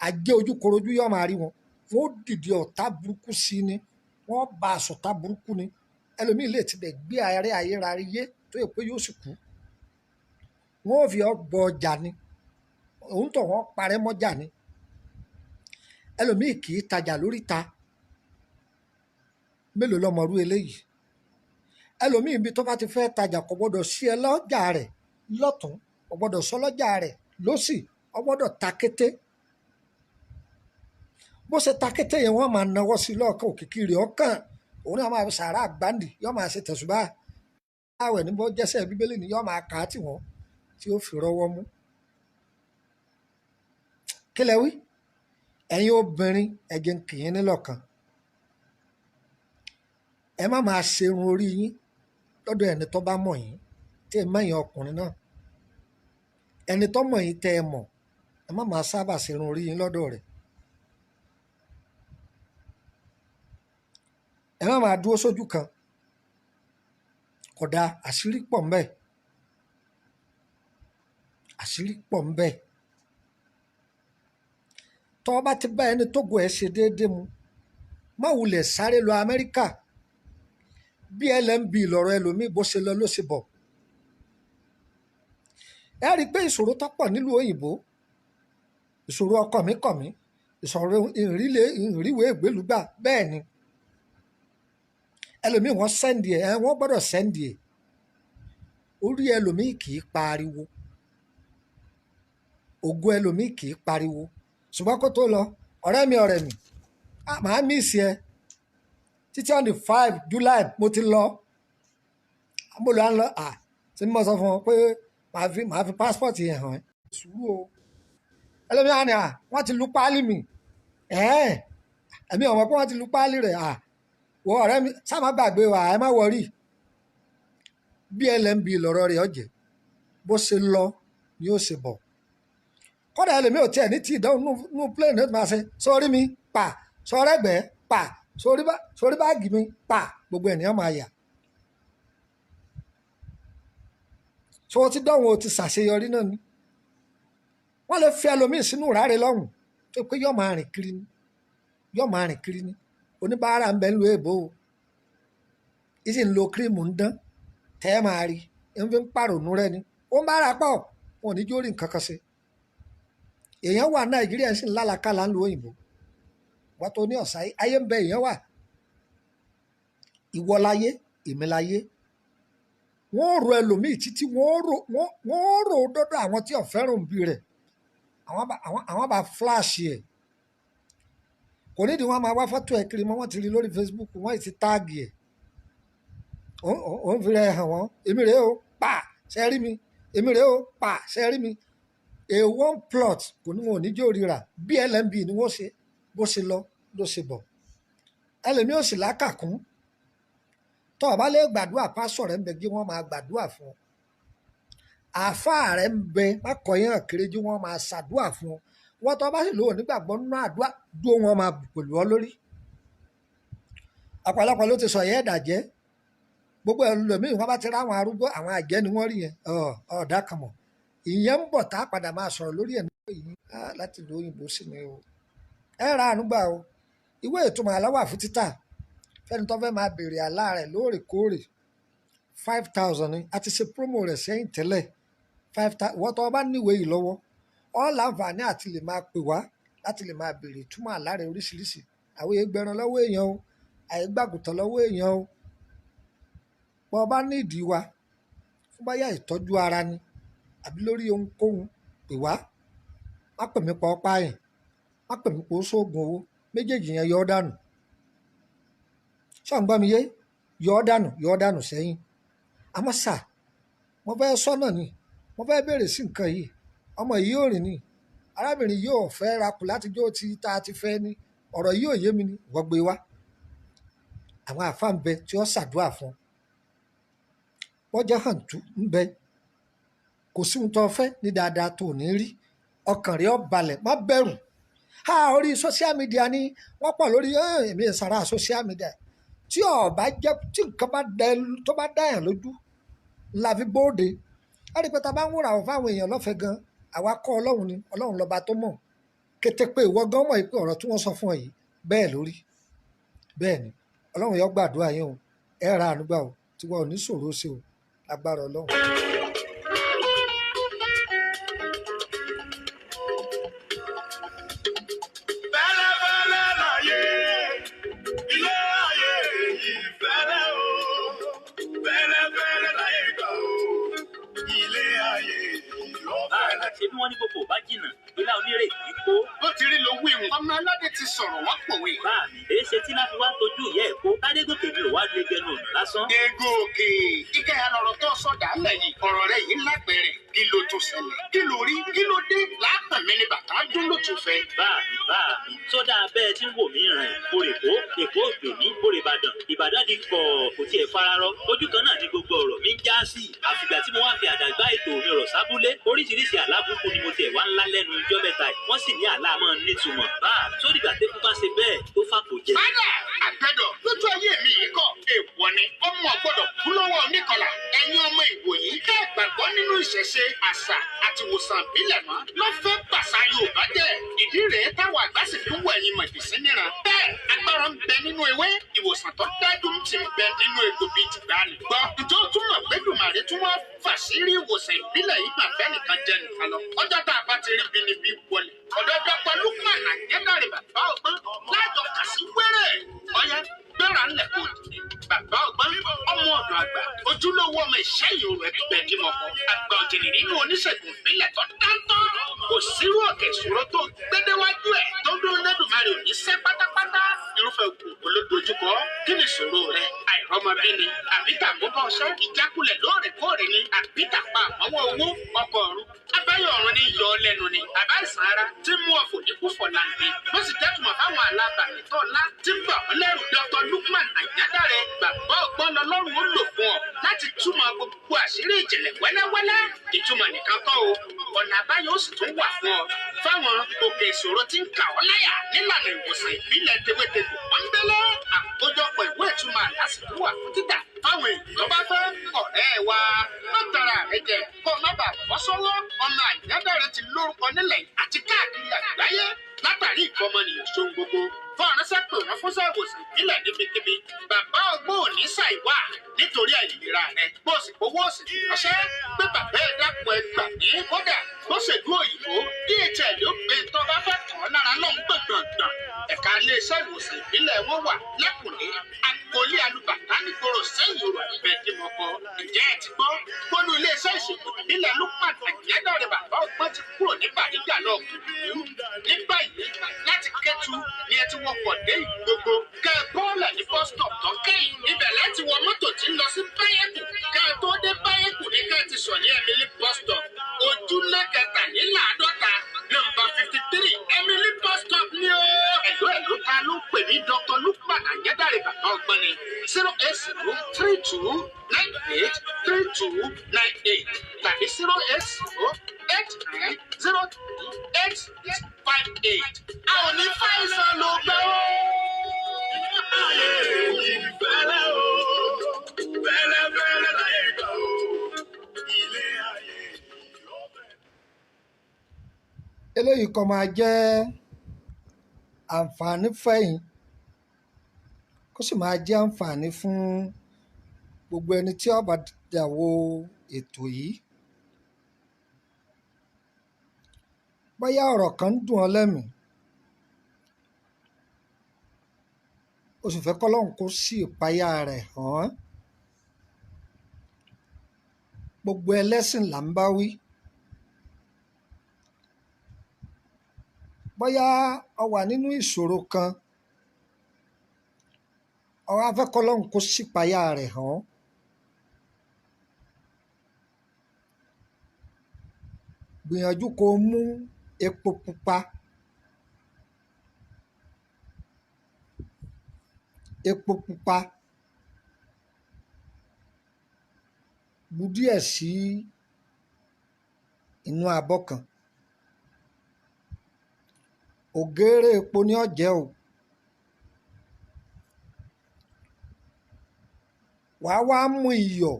ajé ojúkorojú yóò máa rí wọn. Wọ́n dìde ọ̀tá burúkú sí ni. Wọ́n bá aṣọ̀tá burúkú ni. Ẹlòmíì lè tilẹ̀ gbé ààrẹ ayérayé tó yẹ pé yóò sì kú. Wọ́n ò fi ọ bọ ọjà ni. Òun tó wọ́n parẹ́ mọ́jà ni. Ẹlòmíì kì í tajà lóríta. Mélòó lọmọrú eléyìí? Ẹlòmíì ibi tó bá ti fẹ́ tajà kò gbọdọ̀ sí ẹ lọ́jà rẹ̀ lọ́tùn, kò gbọdọ̀ sọ lọ́jà rẹ̀ lósì, ó gbọdọ̀ ta kété. Bó ṣe ta kété yẹn, wọ́n máa nawọ́ sí lọ́ọ̀kan òkìkí rẹ̀ ọ̀kan. Òun náà máa sàárà gbáǹdì, yóò máa ṣe tẹ̀sùbá. Àwẹ̀ níbo jẹ́sẹ̀ Bíbélì ni yóò máa kà á tì wọ́n tí ó fi rọ́wọ́ mú. Kí lẹ wí? Ẹ̀yin obìnrin, ẹ jẹ́ n kì yín nílọ̀ kan. Ẹ má máa ṣe irun orí yín lọ́dọ̀ ẹni tó bá mọ̀ yín, tí ẹ mọ̀yìn ọkùnrin náà. Ẹni tó mọ̀ yín tẹ́ ẹ mọ̀, ẹ má máa sábà ṣe irun orí yín lọ́dọ̀ rẹ̀. Ẹ má máa dúró sójú kan. Kódà àṣírí pọ̀ ńbẹ̀. Àṣírí pọ̀ ńbẹ̀. Tó bá ti bá ẹni tó go ẹ ṣe déédéé mu, má wulẹ̀ sáré lọ Amẹ́ríkà. Bí LMB lọ̀rọ̀ ẹlòmíì bó ṣe lọ ló ṣe bọ̀. Ẹ rí i pé ìṣòro tó pọ̀ nílùú òyìnbó, ìṣòro ọkọ mi kọ̀ mí, ìṣòro ìrìlẹ̀ ìrìwé ìgbélúgbà. Bẹ́ẹ̀ ni ẹlòmíì wọ́n send ẹ̀, wọ́n gbọ́dọ̀ send ẹ̀. Orí ẹlòmíì kì í pariwo, ògo ẹlòmíì kì í pariwo. Ṣùgbọ́n kó tó lọ, ọ̀rẹ́ mi, ọ̀rẹ́ mi, màá miss ẹ títí on the 5 July. Mo ti lọ, mo lọ à ń lọ à tí mo sọ fún ọ pé màá fi passport yẹn hàn ẹ́. Sùúrù o. Ẹlòmíì á ní à wọ́n ti lu páálí mi. Ẹ̀ẹ́n, ẹ̀mí ọ̀mọ̀ pé wọ́n ti lu páálí rẹ̀. À wọ ọ̀rẹ́ mi, sá má gbàgbé wa, ẹ má worry. Bí LMB lọ̀rọ̀ rẹ̀ ọ̀jẹ̀, bó ṣe lọ ni ó ṣe bọ̀. Kọ́dà ẹlòmíì ò tiẹ̀ ní tí ìdánwò nú plane ní ó ti máa ṣe sórí mi pa, sọ̀rọ̀ ẹ̀gbẹ́ pa, sórí báàgì mi pa, gbogbo ènìyàn máa yà. So o ti dánwò, o ti ṣàṣeyọrí náà ni. Wọ́n lè fi ẹlòmíì sínú ìráre lọ́hùn tó pé yóò máa rìn kiri ni, yóò máa rìn kiri ni. Oníbàárà ń bẹ ń lo èbó o, ìsì ń lo cream ń dán tẹ́ ẹ máa rí ń fi ń pàrònú rẹ ni. Ó ń bára pọ̀, wọn ò ní jó rí nǹkan kan ṣe. Èèyàn wà Nàìjíríà sì ń lálàkàlà ń lo òyìnbó. Wọ́n tó ní ọ̀sá ayé ń bẹ, èèyàn wà. Ìwọ láyé, èmi láyé. Wọ́n ro ẹlòmíì títí wọ́n rò dọ́dọ̀ àwọn tí ò fẹ́ràn òbí rẹ̀. Àwọn bá flash ẹ̀, kò nídìí wọn máa wá fọ́tò ẹ̀ kiri mọ́. Wọ́n ti rí lórí Facebook, wọ́n ti tag ẹ̀. Òun fi rẹ̀ hàn wọ́n: "Èmi rèé o, pa ṣe rí mi, èmi rèé o, pa ṣe rí mi." A one plot kò ní wọn ò ní jẹ́ òrìrà. BLMB ni wọ́n ṣe. Bó ṣe lọ ló ṣe bọ̀. Ẹlòmíì ò sì lákàkún. Tó o bá lè gbàdúrà, pásọ̀ rẹ̀ ń bẹ, kí wọ́n máa gbàdúrà fún ọ. Àáfàá rẹ̀ ń bẹ, má kọyán kéré jí, wọ́n máa ṣàdúrà fún ọ. Wọ́n tó bá sì lò ó nígbàgbọ́ nínú àdúrà dúró, wọn máa bù pẹ̀lú ọ lórí. Ọ̀pọ̀lọpọ̀ ló ti sọ yẹ́ ẹ̀dà jẹ́. Gbogbo ẹlòmíì, wọn bá ti ráwọn arúgbó, àwọn àjẹ́ ni wọ́n rí yẹn. Ọ̀dà kan mọ̀ ìyẹn ń bọ̀ tá a padà máa sọ̀rọ̀ lórí ẹ̀ nípa yìí láti ìlú òyìnbó sí ni o. Ẹ ra àánú gbà o. Ìwé ìtumọ̀ àlá wà fún títà fẹ́ni tó fẹ́ máa béèrè àlá rẹ̀ lóòrèkóòrè. 5,000 ni. A ti ṣe promo rẹ̀ sẹ́yìn tẹ́lẹ̀, 5,000. Wọ́n tó bá níwèé yìí lọ́wọ́, ọ láǹfààní àti lè máa pè wá láti lè máa béèrè ìtumọ̀ àlá rẹ̀ oríṣiríṣi. Àwọn èèyàn lọ́wọ́ èèyàn o, àìgbàgùtàn lọ́wọ́ èèyàn o. Bọ́ ọ bá ní ìdí wa fún báyà ìtọ́jú ara ni àbí lórí ohunkóhun, pè wá. Má pè mí pa ọ́ pààyàn, má pè mí pa ó sóògùn owó. Méjèèjì yẹn, yọ ọ́ dànù. Ṣé ò ń gbọ́ mi yé? Yọ ọ́ dànù, yọ ọ́ dànù sẹ́yìn. Àmọ́ sà, mo fẹ́ sọ́nà ni, mo fẹ́ bèrè sí nǹkan yìí, ọmọ yìí ò rìn ni, arábìnrin yìí ò fẹ́ rakù láti jó ti tá a ti fẹ́ ni, ọ̀rọ̀ yìí ò yé mi ni, wọ́n gbé wá. Àwọn àáfàá ń bẹ tí ó ṣàdúrà fún wọ́n jẹ́ hàn tú ń bẹ. Kò sí ohun tó fẹ́ ní dáadáa tó ní rí, ọkàn rẹ̀ ó balẹ̀. Má bẹ̀rù. Ha, orí social media ni wọ́n pọ̀ lórí. Èmi ìsara social media tí ó bá jẹ́ tí nǹkan bá dẹ tó bá dá yàn lójú la fi bóde. Á rí i pé tá a bá ń wúra àwọn fáwọn èèyàn lọ́fẹ̀ẹ́ gan, àwa kọ́ Ọlọ́run ni, Ọlọ́run lọ́ba tó mọ̀ kété pé ìwọ gan mọ̀ pé ọ̀rọ̀ tí wọ́n sọ fún ọ yìí bẹ́ẹ̀ lórí. Bẹ́ẹ̀ ni. Ọlọ́run yóò gbàdúrà yín o. Ẹ ra àánú gbà o, tiwa ò ní ṣòro ṣe o, agbára Ọlọ́run. Fẹ́lẹ́fẹ́lẹ́ láyé, ilé ayé yìí fẹ́lẹ́ o. Fẹ́lẹ́fẹ́lẹ́ láyé gbà o, ilé ayé yìí ó fẹ́lẹ́. Ṣé bí wọ́n ní kókó bá jìnnà, ilá onírè kì í kó. Bó ti rí ló wí wọn. Ọmọ aládé ti sọ̀rọ̀, wọ́n pòwe. Bá mi, èé ṣe tí láfi wá tójú ìyá ẹ̀ kó Ládégòkè mi ò wá lè gẹnu ọ̀nà lásán. Gòkè ike lọ̀rọ̀ tó sọdà lẹ́yìn ọ̀rọ̀ rẹ̀ yìí lápẹẹrẹ. Kí ló tún ṣẹlẹ̀? Kí ló rí? Kí ló dé? Láàpẹ̀ mi ni bàtà dún ló tún fẹ́. Bá mi, bá mi, sódà bẹ́ẹ̀ tí ń wò mí rìn kórè kó Èkó ògbè mí kórè Ìbàdàn, Ìbàdàn di kọ̀ kò tiẹ̀ fararọ. Ojú kan náà ni gbogbo ọ̀rọ̀ mi ń já sí. Àfìgbà tí mo wá fi àdàgbà ètò mi rọ̀ sábúlé, oríṣiríṣi àlábùkù ni mo tiẹ̀ wá ńlá lẹ́nu ijọ́ mẹ́ta yìí. Wọ́n sì ní àlá máa ń nítumọ̀. Bá mi, sódìgbà tẹ́kú bá ṣe bẹ́ẹ̀ tó fàpò jẹ. Padà àgbẹ̀dọ̀ lójú ayé mi yìí kọ́, èèwọ̀ ni, ọmọ gbọ́dọ̀ kú lọ́wọ́ oníkọlà. Ẹ̀yin ọmọ ìwòyí kẹ́ ẹ̀ gbàgbọ́ nínú ìṣẹ̀ṣe, àṣà àti ìwòsàn ìbílẹ̀ mọ́ ló fẹ́ pàṣà Yorùbá jẹ́. Ìdí rèé táwọn àgbà sì fi ń wọ ẹ̀yìn mọ̀jẹ̀sí níran. Bẹ́ẹ̀ agbára ń bẹ nínú ewé, ìwòsàn tó dájú ń ti bẹ nínú egbò bíi tìgbàanì. Gbọ́, ǹjẹ́ o tún mọ̀ pé Dùmàrè tún wá fàṣírí ìwòsàn ìbílẹ̀ yìí mà fẹ́ nìkan jẹ nìkan lọ. Ọjọ́ tá a bá ti rí binibi wọlé. Ọ̀dọ̀ Dr. Lukman Àyẹ́dàrẹ́ bàbá ọgbọ́n láàjọ kà sí wẹ́rẹ́. Ọ̀yá gbéra ńlẹ̀ kò dìde. Bàbá ọgbọ́n ọmọ ọ̀dọ̀ àgbà ojúlówó ọmọ ìṣẹ́yìn òru ẹgbẹ́ dímọ̀kọ. Àgbà ọ̀jìnì nínú oníṣègùn ìbílẹ̀ tó dáńtọ́. Kò sírú òkè ìṣòro tó gbédéwájú ẹ̀ tó dúró lẹ́dùnmarè ò ní sẹ́ pátápátá. Irúfẹ́ ògùn olódojúkọ kí ni ìṣòro rẹ? Àìrọ́mọbí ni àbí tàbúbọ̀ ọṣẹ́ ìjákulẹ̀ lóòrèkóòrè ni àbí tàpá àmọ́wọ́ owó ọkọ̀ ọ̀run. Abáyọ̀ ọ̀run ní yọ ọ lẹ́nu ni àbá ìsàn ara tí mú ọ̀fọ̀ ní kúfọ̀ làǹdí. Wọ́n sì jẹ́tùmọ̀ fáwọn alábàmì tó ńlá tí ń bà ọ́ lẹ́rù. Dr. Lukman Àyádáre bàbá ọgbọ́n lọ́lọ́run ó lò fún ọ láti túmọ̀ gbogbo àṣírí ìjìnlẹ̀ wẹ́lẹ́wẹ́lẹ́. Ìtumọ̀ nìkan kọ́ o, ọ̀nà àbáyọ ó sì tún wà fún ọ. Fáwọn òkè ìṣòro tí ń kà ọ́ láyà nílànà ìwòsàn ìbílẹ̀ tewétegbò pọ́nbélé. Àkójọpọ̀ ìwé ìtumọ̀ àlásìkò wà fún títà fáwọn èèyàn tó bá fẹ́ ọ̀rẹ́ wa. Má tara rẹ jẹ kó má bàa bọ́ sọ́wọ́. Ọmọ Àyádáre ti lórúkọ nílẹ̀ àti káàkiri àgbáyé látàrí ìfọmọnìyàn ṣohun gbogbo. Fọ́nránṣẹ́ pè wọ́n fún ṣàwòsàn ìbílẹ̀ níbikíbi. Bàbá ọgbọ́n ò ní ṣàìwá nítorí àìlera rẹ̀. Bó sì fowó òsì ránṣẹ́ pé bàbá ẹ̀ dákun ẹ gbà ní. Kódà bó ṣèlú òyìnbó DHL ló gbé tó bá fẹ́ kàn án lára lọ́hùn gbọ̀ngbọ̀ngbọ̀n. Ẹ̀ka iléeṣẹ́ ìwòsàn ìbílẹ̀ wọn wà lẹ́kùnlé agboolé alùbàtà nígboro sẹ́yìn òrò ìbẹ̀dìmọ̀kọ. Ǹjẹ́ ẹ ti gbọ́? Bólú iléeṣẹ́ ìṣègùn ìbílẹ̀ Lukman Àyẹ́dọ̀rẹ̀ bàbá ọgbọ́n ti kúrò ní Bàrígà lọ kùdú. Ní báyìí láti Kẹ́tù ni ẹ ti wọkọ̀ dé ìgbogbo. Kẹ́ ẹ bọ́ọ̀lẹ̀ ní bus stop tó kẹ́yìn. Ibẹ̀ láti wọ mọ́tò tí ń lọ sí Báyẹ̀kù. Kẹ́ ẹ tó dé Báyẹ̀kù ní kẹ́ ẹ ti sọ̀ ní Emily bus stop. Ojúlé kẹtàléláàádọ́ta nọ́mbà 53 Emily bus stop ni ó. Ẹ̀lú ẹ̀lú ta ló ń pè ní Dr. Lukman Àyẹ́dàrẹ̀ bàbá ọgbọ́n ni 08032983298 tàbí 08089038658. A ò ní fàìsàn ló gbọ́. Ayé ìfẹ́lẹ́ o, fẹ́lẹ́fẹ́lẹ́ láyé gbà o, ilé ayé yìí ó fẹ́. Eléyìí kan máa jẹ́ àǹfààní fẹ̀yìn, kó sì máa jẹ́ àǹfààní fún gbogbo ẹni tí ó bá dàwọ́ ètò yìí. Bóyá ọ̀rọ̀ kan ń dùn ọ́ lẹ́mìí, o sì fẹ́ kọ́lọ́hun kó sí ìpayà rẹ̀ hàn án. Gbogbo ẹlẹ́sìn là ń bá wí. Bóyá o wà nínú ìṣòro kan, o wá fẹ́ kọ́lọ́hun kó sí ìpayà rẹ̀ hàn án. Gbìyànjú kó mú epo pupa, epo pupa, bu díẹ̀ sí inú abọ́ kan. Ògéré epo ni ó jẹ́ o. Wàá wá mú iyọ̀,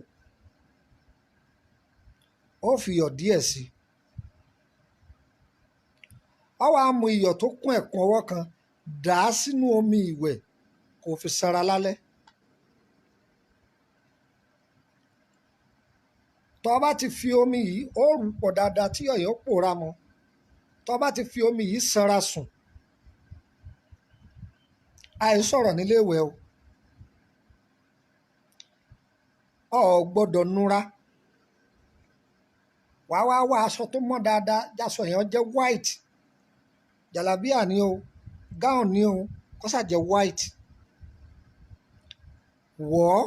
ó fi iyọ̀ díẹ̀ sí i. Ó wàá mú iyọ̀ tó kún ẹ̀kún ọwọ́ kan, dà á sínú omi ìwẹ̀ kó fi sanra lálẹ́. Tó bá ti fi omi yìí, ó rù pọ̀ dáadáa tí iyọ̀ yóò pòórá mọ́. Tó bá ti fi omi yìí sanra sùn, àìsọ̀rọ̀ nílé ìwẹ̀ o. O ò gbọ́dọ̀ nura. Wàá wá wá aṣọ tó mọ́ dáadáa, jáṣọ yẹn jẹ́ white. Jàlábíà ni o, gown ni o, kó ṣà jẹ́ white. Wọ̀ ọ́.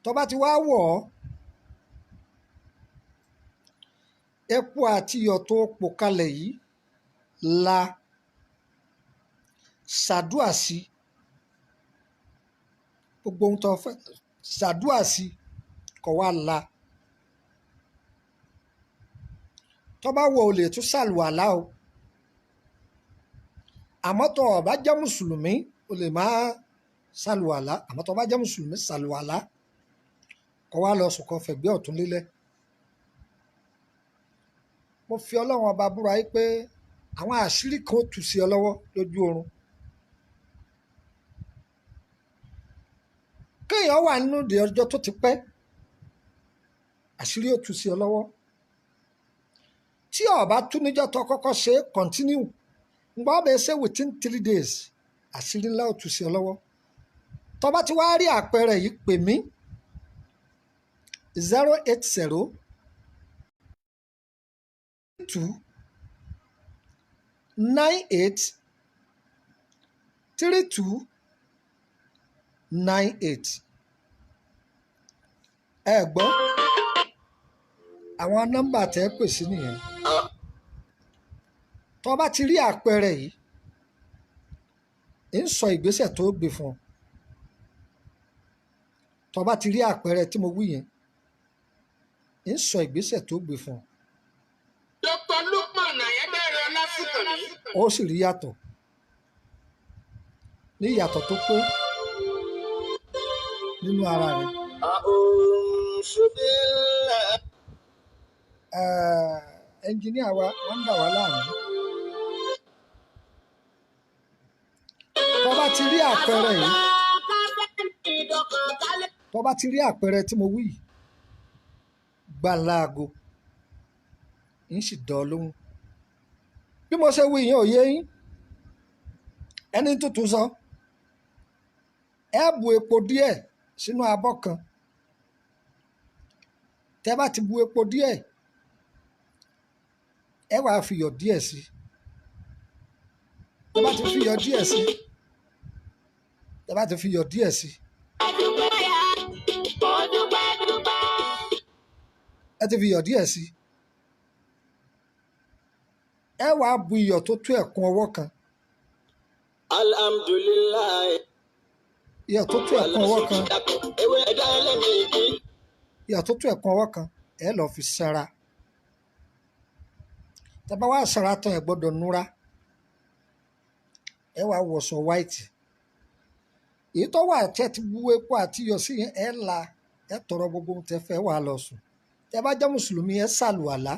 Tó bá ti wá wọ̀ ọ́, epo àti iyọ̀ tó pò kalẹ̀ yìí la ṣàdúà sí. Gbogbo ohun tó fẹ́ ṣàdúà sí kó wá la. Tó bá wọ̀ o lè tún ṣàlùwàlá o. Àmọ́ tó o bá jẹ́ Mùsùlùmí, o lè má ṣàlùwàlá. Àmọ́ tó o bá jẹ́ Mùsùlùmí, ṣàlùwàlá. Kó wá lọ sùn kó fẹ̀gbẹ́ ọ̀tún lélẹ̀. Mo fi Ọlọ́run ọba búra yìí pé àwọn àṣírí kan ó tú sí ọ lọ́wọ́ lójú oorun. Kéèyàn wà nínú ìdè ọjọ́ tó ti pẹ́, àṣírí ó tú sí ọ lọ́wọ́. Tí ó bá tú níjọ́ tó kọ́kọ́ ṣe é, continue. Ngbà ọbẹ̀ ṣe within 3 days, àṣírí ńlá ó tú sí ọ lọ́wọ́. Tó bá ti wá rí àpẹẹrẹ yìí, pè mí 080 298 3298. Ẹ gbọ́, àwọn nọ́mbà tẹ́ pè sí nìyẹn. Tó bá ti rí àpẹẹrẹ yìí, ń sọ ìgbésẹ̀ tó gbé fún ọ. Tó bá ti rí àpẹẹrẹ tí mo wí yẹn, ń sọ ìgbésẹ̀ tó gbé fún ọ. Dr. Lukman Ayẹbẹrẹ Ọlásùnkànmí. Ó sì rí yàtọ̀, ní ìyàtọ̀ tó pé nínú ara rẹ̀. A'udhu billahi. Ẹnjiníà wa, wọ́n ń dà wá láàmú. Tó bá ti rí àpẹẹrẹ yìí, tó bá ti rí àpẹẹrẹ tí mo wí yìí, gbà láago, ń sì dán ọ lóhùn. Bí mo ṣe wí yẹn ò yé yín. Ẹni tuntun sọ, ẹ bu epo díẹ̀ sínú abọ́ kan. Tẹ́ bá ti bu epo díẹ̀, ẹ wàá fi iyọ̀ díẹ̀ sí. Tẹ́ bá ti fi iyọ̀ díẹ̀ sí, tẹ́ bá ti fi iyọ̀ díẹ̀ sí, ẹ ti fi iyọ̀ díẹ̀ sí, ẹ wàá bu iyọ̀ tó tó ẹ̀kún ọwọ́ kan. Alhamdulilayi. Iyọ̀ tó tó ẹ̀kún ọwọ́ kan. Ewé ẹ̀dá ẹlẹ́mìí kí. Iyọ̀ tó tó ẹ̀kún ọwọ́ kan, ẹ lọ́ọ́ fi sanra. Tẹ́ bá wá sanra tán, ẹ gbọ́dọ̀ núra. Ẹ wàá wọṣọ white. Èyí tó wà tẹ́ ti bu epo àti iyọ̀ sí yẹn, ẹ la, ẹ tọrọ gbogbo ohun tẹ́ fẹ́, wàá lọ sùn. Tẹ́ bá jẹ́ mùsùlùmí, ẹ ṣàlùwàlá,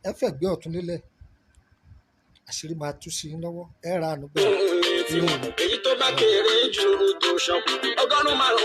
ẹ fẹ̀gbẹ́ ọ̀tún lélẹ̀, àṣírí máa tú sí yín lọ́wọ́, ẹ ra àánú bẹ́ẹ̀. Èyí tó bá kéré jù tó ṣàn 500.